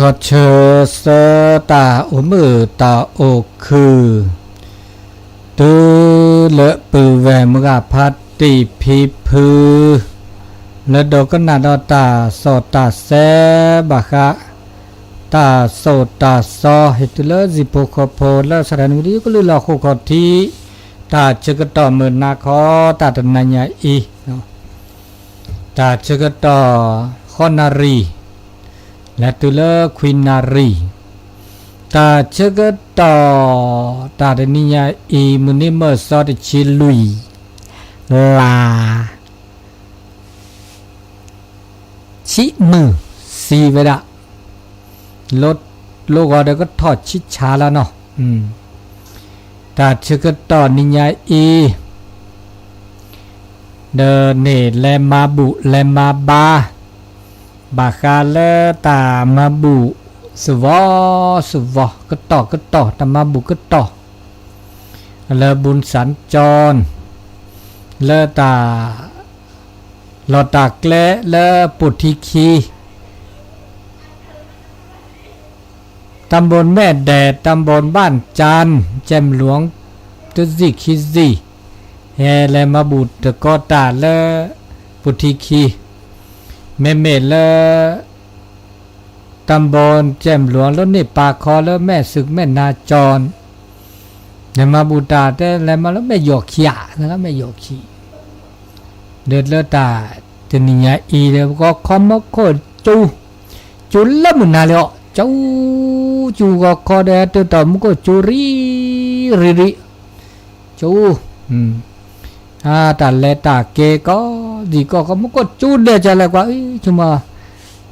ခီဆၢဆၢတၢ်အိၣ်မုာ်တၢ်အိၣ်ခုၣ်, တုၤလၢပုၢ်ဝဲၢ်မုၢ်ဂၤဖါတံၢ်ဖံဖု, လၢဒိကနၣ်ဒီးတၢ်စီၣ်တၢ်ဆဲဘၣ်ဃး တၢ်စိာ်တၢ်စီ ဟ့ၣ်တုၤလၢစံၣ်ဖိဃီဖိလၢ ဆၣ်ထနံဝံၤတယုကလုၢ်လီၢ်ဃိခီၣ်ထံး, တၢ်ဆၢကတီၢ်မုၢ်နၤခီ တၢ်တနၤညါအံၤ တၢ်ဆၢကတီၢ် ဃိးနၣ်ရံၣ် လဲၤတုၤလၢခွံနၣ်ရံၣ်, တၢ်ဆၢကတီၢ် တၢ်တနံၤညါအံၤ မုၢ်နံၤမုၢ်သီတဆံလွံၢ် လါ ဆံမုၢ်ဆံးဝဲဒၣ်, လိဂီၤဒီးကထီၣ်ဆံဆါလီၤနီၤ, တၢ်ဆၢကတီၢ်နံၤညါအံၤ ဒီးန့ၣ်လဲၤမၤဘူၣ်လဲၤမၤဘါ ဘၣ်ဃးလၢတၢ်မၤဘူၣ် သဝီသဝီ ကတီၢ်ကတီၢ် တၢ်မၤဘူၣ်ကတီၢ် လၢဘူၣ်စၣ်ကၠီၣ် လၢတၢ် လီၢ်တၢ်ကျဲလၢပိာ်ထံခံ ตำบลแม่แดด ตำบลบ้านจันทน์ แจ่มหลวง တံၢ်စံၣ်ခံစံၣ် ဟဲလဲၤမၤဘူၣ်တကီတၢ်လၢ ပိာ်ထံခံ မ့မ့ၢ်လၢ ตำบลแจ่มหลวง လၢန့ၣ်ပာ်ခီလၢမဲာ်စူၣ်မဲာ်နါကၠီၣ် လဲၤမၤဘူၣ်တၢ်တဲလဲၤမၤလၢမဲာ်ယီၢ်ခံဧါ, မဲာ်ယီၢ်ခံ ဒီးလၢတၢ်တနံၤညါအံၤဒီး ဂီၤခီမူခိၣ်စူၤ, စူၤလၢမုၢ်နၤလံအီၤ, စူၤ, စူၤဂီၤခီဒီးဟဲတုၤတီၢ်မူခိၣ်စူၤရံၣ်ရံၣ်ရံၣ်, စူၤ, တၢ်လဲၤတၢ်က့ၤကီး ဒံၣ်ကီၢ်ကီး မူခိၣ်စူၤဒီးကလဲၤကွၢ် ဆိကမိၣ်,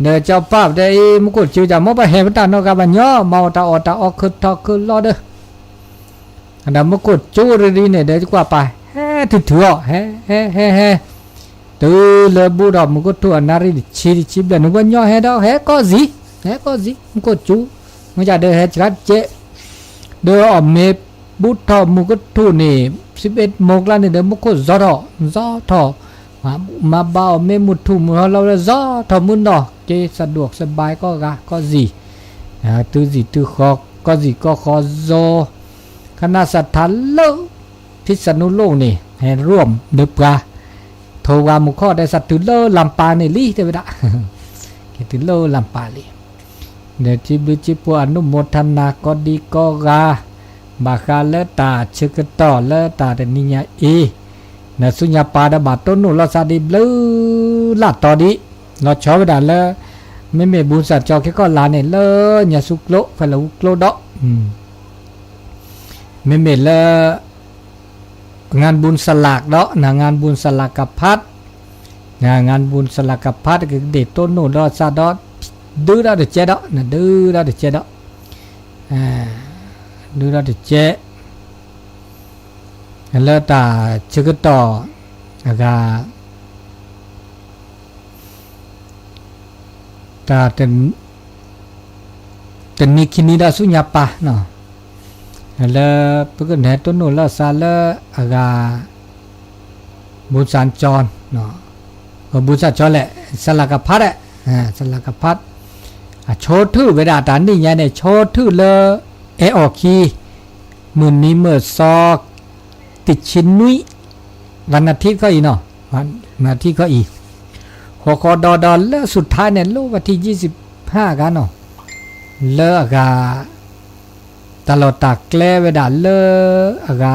ဒီးကၠီပာ်ပတဲအံၤ မူခိၣ်စူၤ ယမ့ၢ်ဘၣ်ဟဲပတၢ်နီတဂၤဘၣ်ညီ မၤအီၣ်တၢ်အီၣ်တၢ်အီ ခုးထီၣ်ခုးလီၤဒီး ဒီးမူခိၣ်စူၤရံၣ်ရံၣ်န့ၣ်ဒီး ကွၢ်ပာ်ဟဲထုးထုးအီၤ ဟဲ ဟဲ ဟဲ ဟဲ တုၤလၢဘူးထီၣ်မူခိၣ်ထူၣ်အနၣ်ရံၣ်တဆံတဆံဘျဲၣ်န့ၣ် ပှၤညီဟဲဒီး ဟဲကီးစံၣ်, ဟဲကီးစံၣ် မူခိၣ်စူၤ, မ့ၢ်ဒၣ်ဒီးဟဲစှၤတကဲး, ဒီးအီၣ်မ့ၤဘူးထီၣ်မူခိၣ်ထူၣ်န့ၣ် စံးဘ့ၣ်မိၢ်ကျါန့ၣ်ဒီး မူခိၣ်စီထီၣ်, စီထီၣ်, မၤဘါအီၣ်မ့ၤမုၢ်ထူၣ်မုၢ်ဟီလီၤဒီး စီထီၣ်မုၢ်နီၢ် က့ၤ สะดวกสบาย ကီၢ်ဂၤကီၢ်စံၣ်, တုၤစံၣ်တုၤဃီ ကီၢ်စံၣ်ကီၢ်ဃီစိၤ, ခနၣ်စးထါလၢ ဖံစနူလိၣ်န့ၣ် ဟဲရိၣ်ဒီးပှၤ ထိၣ်ဝါမူခိၣ်ဒီး စးတုၤလၢလၢ်ပၢ်န့ၣ်လံ တဲဝဲဒၣ်, က့ၤတုၤလၢလၢ်ပၢ်လံ, ဒီးထံဘျုးထံပှိၤ အနုမောทนา ကီးဒံကီးဂၤ ဘၣ်ဃးလၢတၢ်ဆၢကတီၢ်လၢတၢ်တနံၤညါအံၤ, ဒီးဆူညါပၢ်ဒီးဘၣ်တိၢ်နီၣ်လီၤသးဒ်ဘျုးလၢ်တီၤဒံး, လီၤဆီဝဲဒၣ်လၢ မ့မ့ၢ်ဘူၣ်စၣ်ကၠီၤခဲကီၢ်လါန့ၣ် လၢညါဆူကျိ ဖဲလၢဟူကျိဒီး မ့မ့ၢ်လၢ งานบุญสลาก ဒီး งานบุญสลากพัด งานบุญสลากพัด ကဒ့ၣ်တိၢ်နီၣ်ဒီးသးဒီး ဒုးဒီးတကဲးဒီး နဒုးဒီးတကဲးဒီး ဒုးဒီးတကဲး လၢတၢ်ဆၢကတီၢ်အဂၤ တၢ် တနံၤခံနံၤဒီးဆူညါပၢ် လၢပကနဲတိၢ်နီၣ်လီၤသးလၢအဂၤ ဘူၣ်စၣ်ကၠီၤ ဘူၣ်စၣ်ကၠီၤလဲၣ် စလၢကဖးဒဲး စလၢကဖး အဆိထုၣ်ဝဲဒၣ်တၢ်နံၣ်ညါန့ၣ် ဆိထုၣ်လၢ အဲၣ်အီၣ်ခံ မုၢ်နံၤမုၢ်သီ တဆံနွံ วันอาทิตย์ခီအံၤနီၤ วันอาทิตย์ခီအံၤ ဃီဃီဒီးဒီးလၢ สุดท้ายန့ၣ် လိၣ်วันที่ยี่สิบห้า ဂၤနီၤ လၢအဂၤ တၢ်လီၢ်တၢ်ကျဲဝဲဒၣ်လၢအဂၤ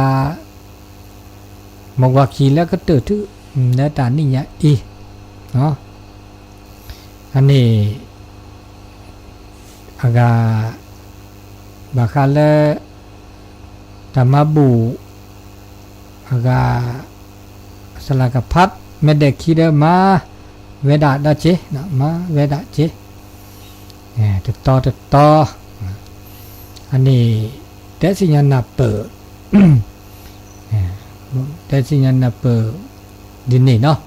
မုၢ်ဝါခံလၢကတၢၢ်ထု လၢတၢ်နံၣ်ညါအံၤ အန့ၣ် အဂၤ ဘၣ်ဃးလၢ တၢ်မၤဘူၣ် အဂၤ စလၢကဖး မဲာ်ဒဲးခံဒီးမၤဝဲဒၣ်ဒီးက့ၤ မၤဝဲဒၣ်က့ၤ တတီတတီ အန့ၣ် တဲသ့ၣ်ညါနၢ်ပၢၢ် တဲသ့ၣ်ညါနၢ်ပၢၢ် ဒ်န့ၣ်နီၤ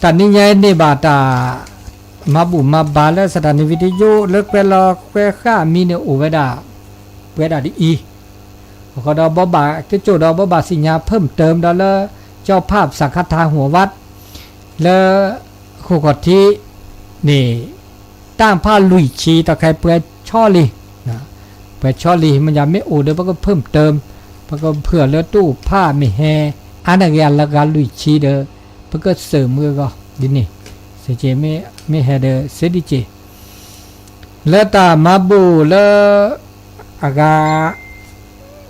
တၢ်နံၤညါအံၤန့ၣ်ဘၣ်တၢ် မၤဘူၣ်မၤဘါလၢ สถานีวิทยุ လၢကွဲးလီၤကွဲးဃာ်မံၤန့ၣ်အိၣ်ဝဲဒၣ် ပဝဲဒၣ်ဒ်အံၤ အဃိဒီးဘီဘၣ်ကစိၣ်ဒီးဘီဘၣ်သ့ၣ်ညါ เพิ่มเติม ဒီးလၢ เจ้าภาพสังฆทานหัววัด လၢ ဃိၣ်ခီၣ်ထံးန့ၣ် တၢ်ဖးလွံၢ်ဆံ တၢ်ခဲအံၤပှဲၤဆီလံ, ပှဲၤဆီလံ မ့ၢ်ယၤမ့ၢ်အိၣ်ဒီး ပကဖၢၣ်တၢၢ်, ပကဖၢၣ်လၢတအိၣ်ဖးမ့ၢ်ဟဲ, အါန့ၢ်ဂ့ၤအလၢဂၤလွံၢ်ဆံဒီး ပကစၢၢ်မုၢ်အဂီၢ်ဒ်န့ၣ်, စ့ၢ်ကီးမ့ၢ်ဟဲဒီးစ့ဒ်က့ၤ လၢတၢ်မၤဘူၣ်လၢ အဂၤ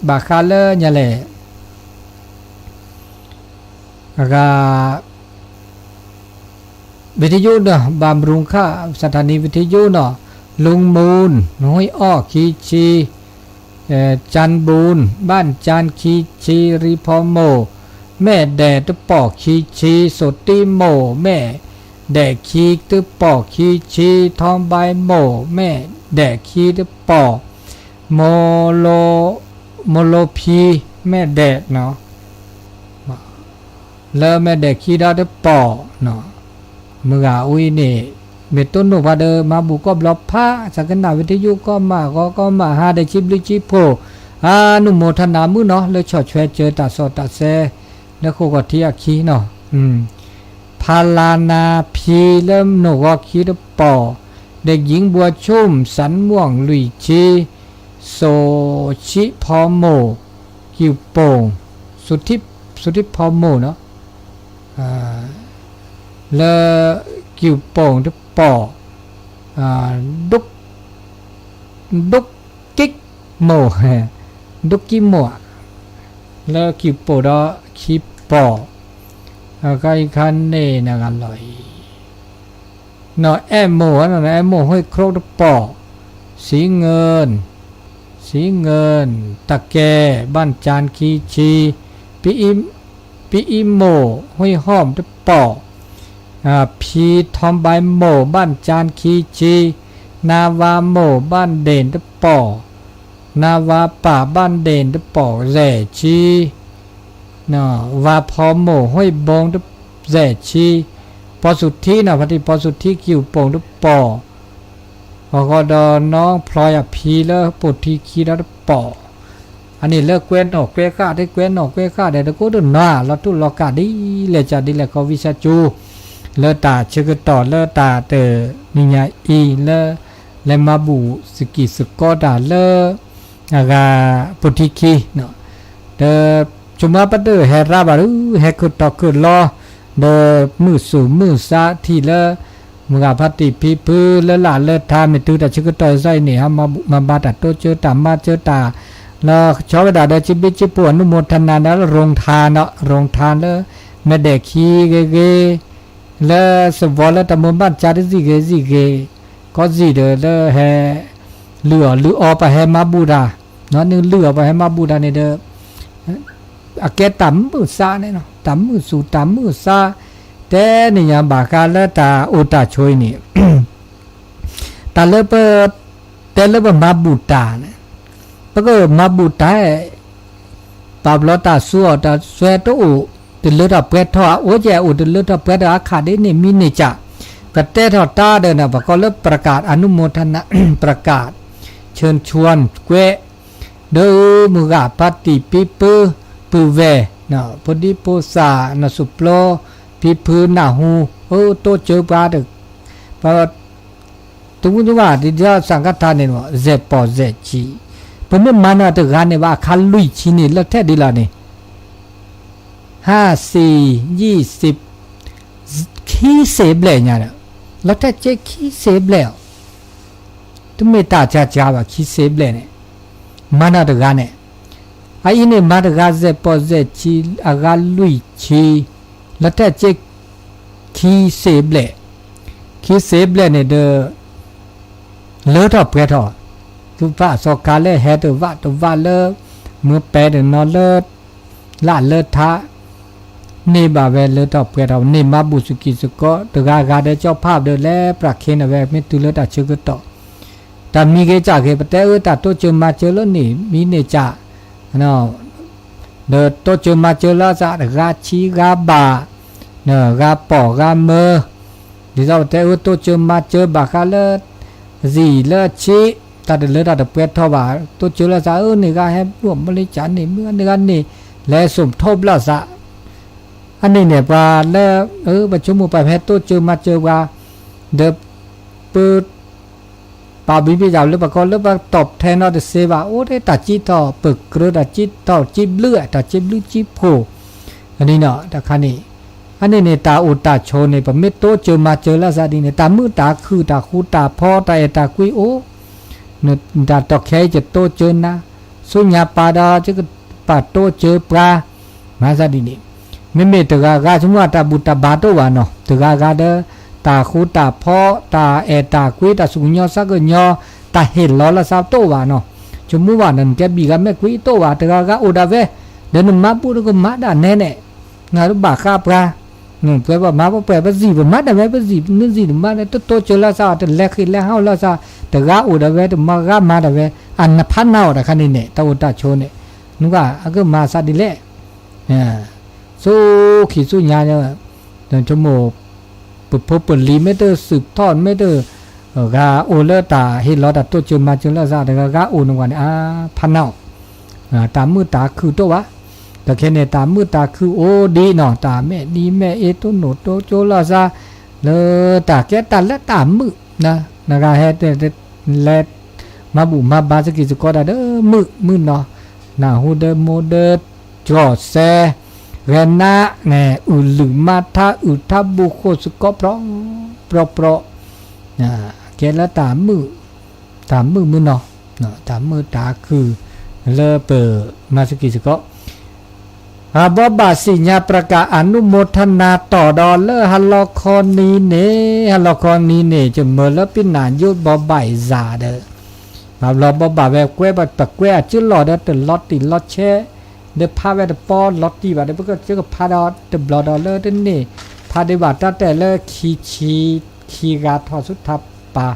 ဘၣ်ဃးလၢညါလဲၣ်, အဂၤ วิทยุ ဒီး บำรุงค่ะ สถานีวิทยุ နီၤ, ลุงมูล ห้วยอ้อ ခံဆံ, จันบูน บ้านจัน ခံဆံ, ရီဖီမိၢ် မဲၣ်ဒဲးတပီၢ် ခံဆံ, စိၣ်တံမိၢ် မဲၣ်ဒဲးခံတပီၢ် ခံဆံ, ထီဘဲမိၢ် မဲၣ်ဒဲးခံတပီၢ်, မိၢ်လိဖံ မဲၣ်ဒဲး လၢမဲၣ်ဒဲးခံဒီးတပီၢ်, မုၢ်ဂၤအူအံၤန့ၣ် မ့ၢ်တိၢ်နီၣ်ပှၤဒီး မၤဘူၣ်ကီၢ်ဘျီဖး စကနၣ် วิทยุ ကီၢ်မး ဂီၤကီၢ်မး ဟါဒီးဆံဘျုးဆံဖှိၣ်, အနုမောทนา မုၢ်နီၤ လၢဆီၣ်ထွဲစၢၤတၢ်စီတၢ်ဆှံ လၢဃိာ်ဂီၤထံအခံနီၤ, ဖါလါနါဖံ လၢနိၣ်ဂီၤခံတပီၢ်, ဒီး หญิงบัวชุ่ม สันม่วง လွံၢ်ဆံ, စိၣ်ဆံဖီမိၢ် ကၠူၣ်ပိၢ်, စိၣ်ထံဖီမိၢ်နီၤ, လၢကၠူၣ်ပိၢ်တပီၢ်, ဒိၣ်ကံမိၢ်, ဒိၣ်ကံမိၢ်, လၢကၠူၣ်ပိၢ်ဒီးခံပီၢ်, ခါအံၤခါန့ၣ်နဂၤလီၤအံၤ နီၢ်အဲၣ်မိၢ်, နီၢ်အဲၣ်မိၢ် ห้วยโครก တပီၢ်, ศรีเงิน, ศรีเงิน တၢ်ကဲ บ้านจัน ခံဆံ, ပအံမိၢ် ห้วยหอม တပီၢ်, ဖံထီဘဲမိၢ် บ้านจัน ခံဆံ, နါဝါမိၢ် บ้านเด่น တပီၢ်, နါဝါပၢ် บ้านเด่น တပီၢ် ယဲၢ်ဆံ ဝၤဖီမိၢ် ห้วยบง ယဲၢ်ဆံ, ပီၢ်စူၣ်ထံနီၤ ဖါတံၢ်ပီၢ်စူၣ်ထံ ကၠူၣ်ပိၢ်တပီၢ်, အဃိဒီးနီၢ်ဖျီယၤဖံလၢပိၢ်ထံခံဒီးတပီၢ်, အန့ၣ်လၢကွဲနီၣ်ကွဲဃၣ် တကွဲနီၣ်ကွဲဃၣ်ဒီး တကိးတနီၤ လီၤတူၢ်လီၤကာ်ဒ်လဲၣ်ကဒ်လဲၣ် ကီၢ်ဝံစၢ်ကၠိ လၢတၢ်ဆၢကတီၢ်လၢတၢ်တနံၤညါအံၤလၢ လဲၤမၤဘူၣ်စကံၢ်စကီတၢ်လၢ အဂၤ ပိၢ်ထံခံ ဒီး ဆိမိၣ်ပတဟဲရၣ်ဘၣ်ဒုး ဟဲခူၣ်တီခူၣ်လီၤ ဒီးမုၢ်သူၣ်မုၢ်သးထံၣ်လၢ မုၢ်ဂၤဖါတံၢ်ဖံဖုလၢလၢ်လၢထါ မ့ၢ်တုၤတၢ်ဆၢကတီၢ်စ့ၢ်ကီးအံၤန့ၣ် ဟဲမၤဘူၣ်မၤဘါတၢ်တိစၢၤတၢ်မၤစၢၤတၢ် လီၤဆီဝဲဒၣ်ဒီး စံးဘျုးစံးဖှိၣ် အနုမောทนา ဒီး โรงทาน ဒီး โรงทาน လၢ မဲာ်ဒဲးခံဂ့ၤဂ့ၤ လၢစဝီလၢတၢ်မိၢ်ဘၣ်စၢ်တစံၣ်ဂ့ၤစံၣ်ဂ့ၤ ကီးစံၣ်ဒီးလၢဟဲ လုၢ်အီၣ်လုၢ်အီပှၤဟဲမၤဘူၣ်တၢ်, နုာ်လုၢ်အီၣ်ပှၤဟဲမၤဘူၣ်တၢ်န့ၣ်ဒီး အကဲတၢ်မုၢ်သးန့ၣ်လီၤ. တၢ်မုၢ်သူၣ်တၢ်မုၢ်သး တဲန့ၣ်ညါဘၣ်ဃးလၢတၢ်အိၣ်တၢ်ဆိးအံၤန့ၣ် တၢ်လၢပ တဲလၢပမၤဘူၣ်တၢ်န့ၣ် ပကမၤဘူၣ်တၢ် ပာ်ဘျီတၢ်စူအီၣ်တၢ်စွဲတအိၣ် တလၢထီၣ်ပှဲၤထီၣ် အအိၣ်ကဲအိၣ်တလၢထီၣ်ပှဲၤထီၣ်အခါဒ်န့ၣ်မံန့ၢ်ကၢ် ကတဲထီၣ်တၢ်ဒီးန့ၣ် ပကိးလၢ ประกาศอนุโมทนา ประกาศเชิญชวน ကွဲး ဒီးမုၢ်ဂၤဖါတံၢ်ဖံဖု ပုၢ်ဝဲၢ် ဖိဒံဖိသၣ် နီၢ်စိၣ်ပျီ ဖံဖုနၢ်ဟူ အၢ တိစၢၤပှၤ ပ တဝူညါဘၣ် ဒ်ဒီး สังฆทาน န့ၣ် ယဲၢ်ပီၢ်ယဲၢ်ဆံ ပမ့ၢ်မၤန့ၢ်တဂၤန့ၣ်ဘၣ် အခါလွံၢ်ဆံန့ၣ် လၢထဲဒ်လဲၣ်န့ၣ် ဟါစံၣ် ယံၣ်စံၣ် ခံစ့ဘျဲၣ်ညါဒီး လၢထဲက့ခံစ့ဘျဲၣ်အီၤ တမ့ၢ်တၢ်စှၤစှၤဘၣ် ခံစ့ဘျဲၣ်န့ၣ် မၤန့ၢ်တဂၤန့ၣ် အအံၤန့ၣ် မၤတဂၤယဲၢ်ပီၢ်ယဲၢ်ဆံ အဂၤလွံၢ်ဆံ လၢထဲက့ ခံစ့ဘျဲၣ် ခံစ့ဘျဲၣ်န့ၣ်ဒီး လၢထီၣ်ပှဲၤထီၣ် သူၣ်ဖးစီၤခါလၢဟဲတဝးတဝးလၢ မ့ၢ်ပဲတနီၤလၢ လၢ်လၢထါ န့ၢ်ဘၣ်ဝဲလၢထီၣ်ပှဲၤထီၣ် န့ၢ်မၤဘူၣ်စကံၢ်စကီ တဂၤဂၤဒီးကၠီဖးဒီးလဲၤပြးခ့န့ၣ်ဝဲ မ့ၢ်တုၤလၢတၢ်ဆၢကတီၢ် တၢ်မံဂ့ၤကၢ်ဂ့ၤ ပတဲအၢ တၢ်တိစၢၤမၤစၢၤလၢန့ၣ် မံန့ၢ်ကၢ် ဒီးတိစၢၤမၤစၢၤလၢအသး တဂၤဆံဂၤဘၣ် ဂၤပီၢ်ဂၤမၢ ဒ်သိးပတဲအၢ တိစၢၤမၤစၢၤဘၣ်ဃးလၢ စံၣ်လၢအဆံး တၢ်တလၢတၢ်တပှဲၤထီၣ်ဘၣ် တိစၢၤလၢသးအၢ န့ၢ်ဂၤဟဲဘျီၣ်မလ့ကၢ်န့ၣ် မ့ၢ်ဂၤန့ၢ်ဂၤန့ၣ် လဲၤစိာ်ထိးဘျၣ်သး အန့ၣ်န့ၣ် ပှၤလၢ အၢ ပဆိကမိၣ်ပှၤဟဲတိစၢၤမၤစၢၤပှၤ ဒီး ပ ပာ်ဘံၣ်ပယၣ်လၢပကီၢ်လၢပကတီၢ်ထဲနီတစ့ဘၣ် အိၣ်ထဲတၢ်စံးထီၣ်ပကြၢး တၢ်စံးထီၣ်စံးဘျုး တၢ်စံးဘျုးစံးဖှိၣ် အန့ၣ်နီၤ တခါန့ၣ် အန့ၣ်န့ၣ် တၢ်အိၣ်တၢ်ဆိးန့ၣ် ပမ့ၢ်တိစၢၤမၤစၢၤလၢသးဒ်န့ၣ် တၢ်မုာ်တၢ်ခုၣ် တၢ်ဃူတၢ်ဖိး တၢ်အဲၣ်တၢ်ကွံအိၣ် တၢ်တီၢ်ခဲအံၤ ယတိစၢၤနၤ ဆူညါပာ်ဒီး ယကပာ်တိစၢၤပှၤ မၤသးဒ်န့ၣ် မ့မ့ၢ်တဂၤဂၤ ဆိကမိၣ်တၢ်ဘူၣ်တၢ်ဘါတအိၣ်ဘၣ်နီၤ တဂၤဂၤဒီး တၢ်ဃူတၢ်ဖိး တၢ်အဲၣ်တၢ်ကွံ တၢ်သူၣ်ကညီၤသးကညီၤ တၢ်ဟ့ၣ်လီၤလၢသးတအိၣ်ဘၣ်နီၤ ဆိကမိၣ်ဘၣ်နီၤ နကဲဘံၣ်ဂၤမဲာ်ကွံတအိၣ်ဘၣ် တဂၤဂၤအိၣ်ဒၣ်ဝဲ ဒီးနမၤဘူၣ်နကမၤဒၣ်နဲန့ၣ် နတဘၣ်ဃးပှၤ ပှဲၤပှဲၤမၤပှဲၤပှဲၤ ပစံၣ်ပမၤဒၣ်ဝဲ ပစံၣ်နစံၣ်နမၤဒၣ် တတိစၢၤလၢသး တလဲၤဃ့ၢ်လဲၤဟးလၢသး တဂၤအိၣ်ဒၣ်ဝဲ တမၤဂၤမၤဒၣ်ဝဲ အနဖးနးအီၤတခါန့ၣ်န့ၣ် တၢ်အိၣ်တၢ်ဆိးန့ၣ် နကွၢ်အကမၤသးဒ်လဲၣ် ဆူခံဆူညါ ဆိကမိၣ် ပဖိပလံၤမ့ၢ်တစုးထီၣ်မ့ၢ်တ ဂၤအိၣ်လၢတၢ်ဟ့ၣ်လီၤတၢ်တိစၢၤမၤစၢၤလၢသး တဂၤဂၤအိၣ်န့ၣ်ဝဲန့ၣ် အါဖးနးအီၤ တၢ်မုာ်တၢ်ခုၣ်တအိၣ်ဘၣ် တခဲန့ၣ် တၢ်မုာ်တၢ်ခုၣ်အိၣ်ဒံးနီၤ တၢ်မဲာ်ဒံးမဲာ်အ့ တိၢ်နီၣ်တိစၢၤလီၤသး လၢတၢ်ကဲတၢ်လၢတၢ်မုာ် နဂၤဟဲတဲ လဲၤ မၤဘူၣ်မၤဘါသကံၢ်သကီးတၢ်ဒီးမုာ်မုာ်နီၤ နၢ်ဟူဒီးမိၢ်ဒီး ကီၢ်စဲ ဂဲၤနးန့ၣ် အုၣ်လုၢ်မါထါ အုၣ်ထါဘူၣ်ဃိၣ်သကိးပြီ ပြီပြီ ကဲလၢတၢ်မုာ် တၢ်မုာ်မုာ်နီၤ တၢ်မုာ်တၢ်ခုၣ် လၢပမၤသကံၢ်သကီး ဘိးဘၣ်စံၣ်ညါ ပြကၣ် အနုမောทนา တီၢ်ဒီးလၢဟါလီၤခီနံၤန့ၣ် ဟါလီၤခီနံၤန့ၣ် ယမၢလၢပနၢ်ယိဘိးဘၣ်အံၤစၢ်ဒီး ဘၣ်ဘျီဘိးဘၣ်ဝဲကွဲ ပကွဲအစုလီၢ်ဒီး တလီၤတံၢ်လီၤဆဲး ဒီးဖးဝဲတပီလီၤတံၢ်ဘၣ်ဒီး ပကစၢကဖးဒီးတဘျီဒီးလၢတန့ၢ် ဖးဒံးဘၣ်တၢ်တဲာ်လၢခံဆံခံဂၤထီၣ်ဆူထးပာ်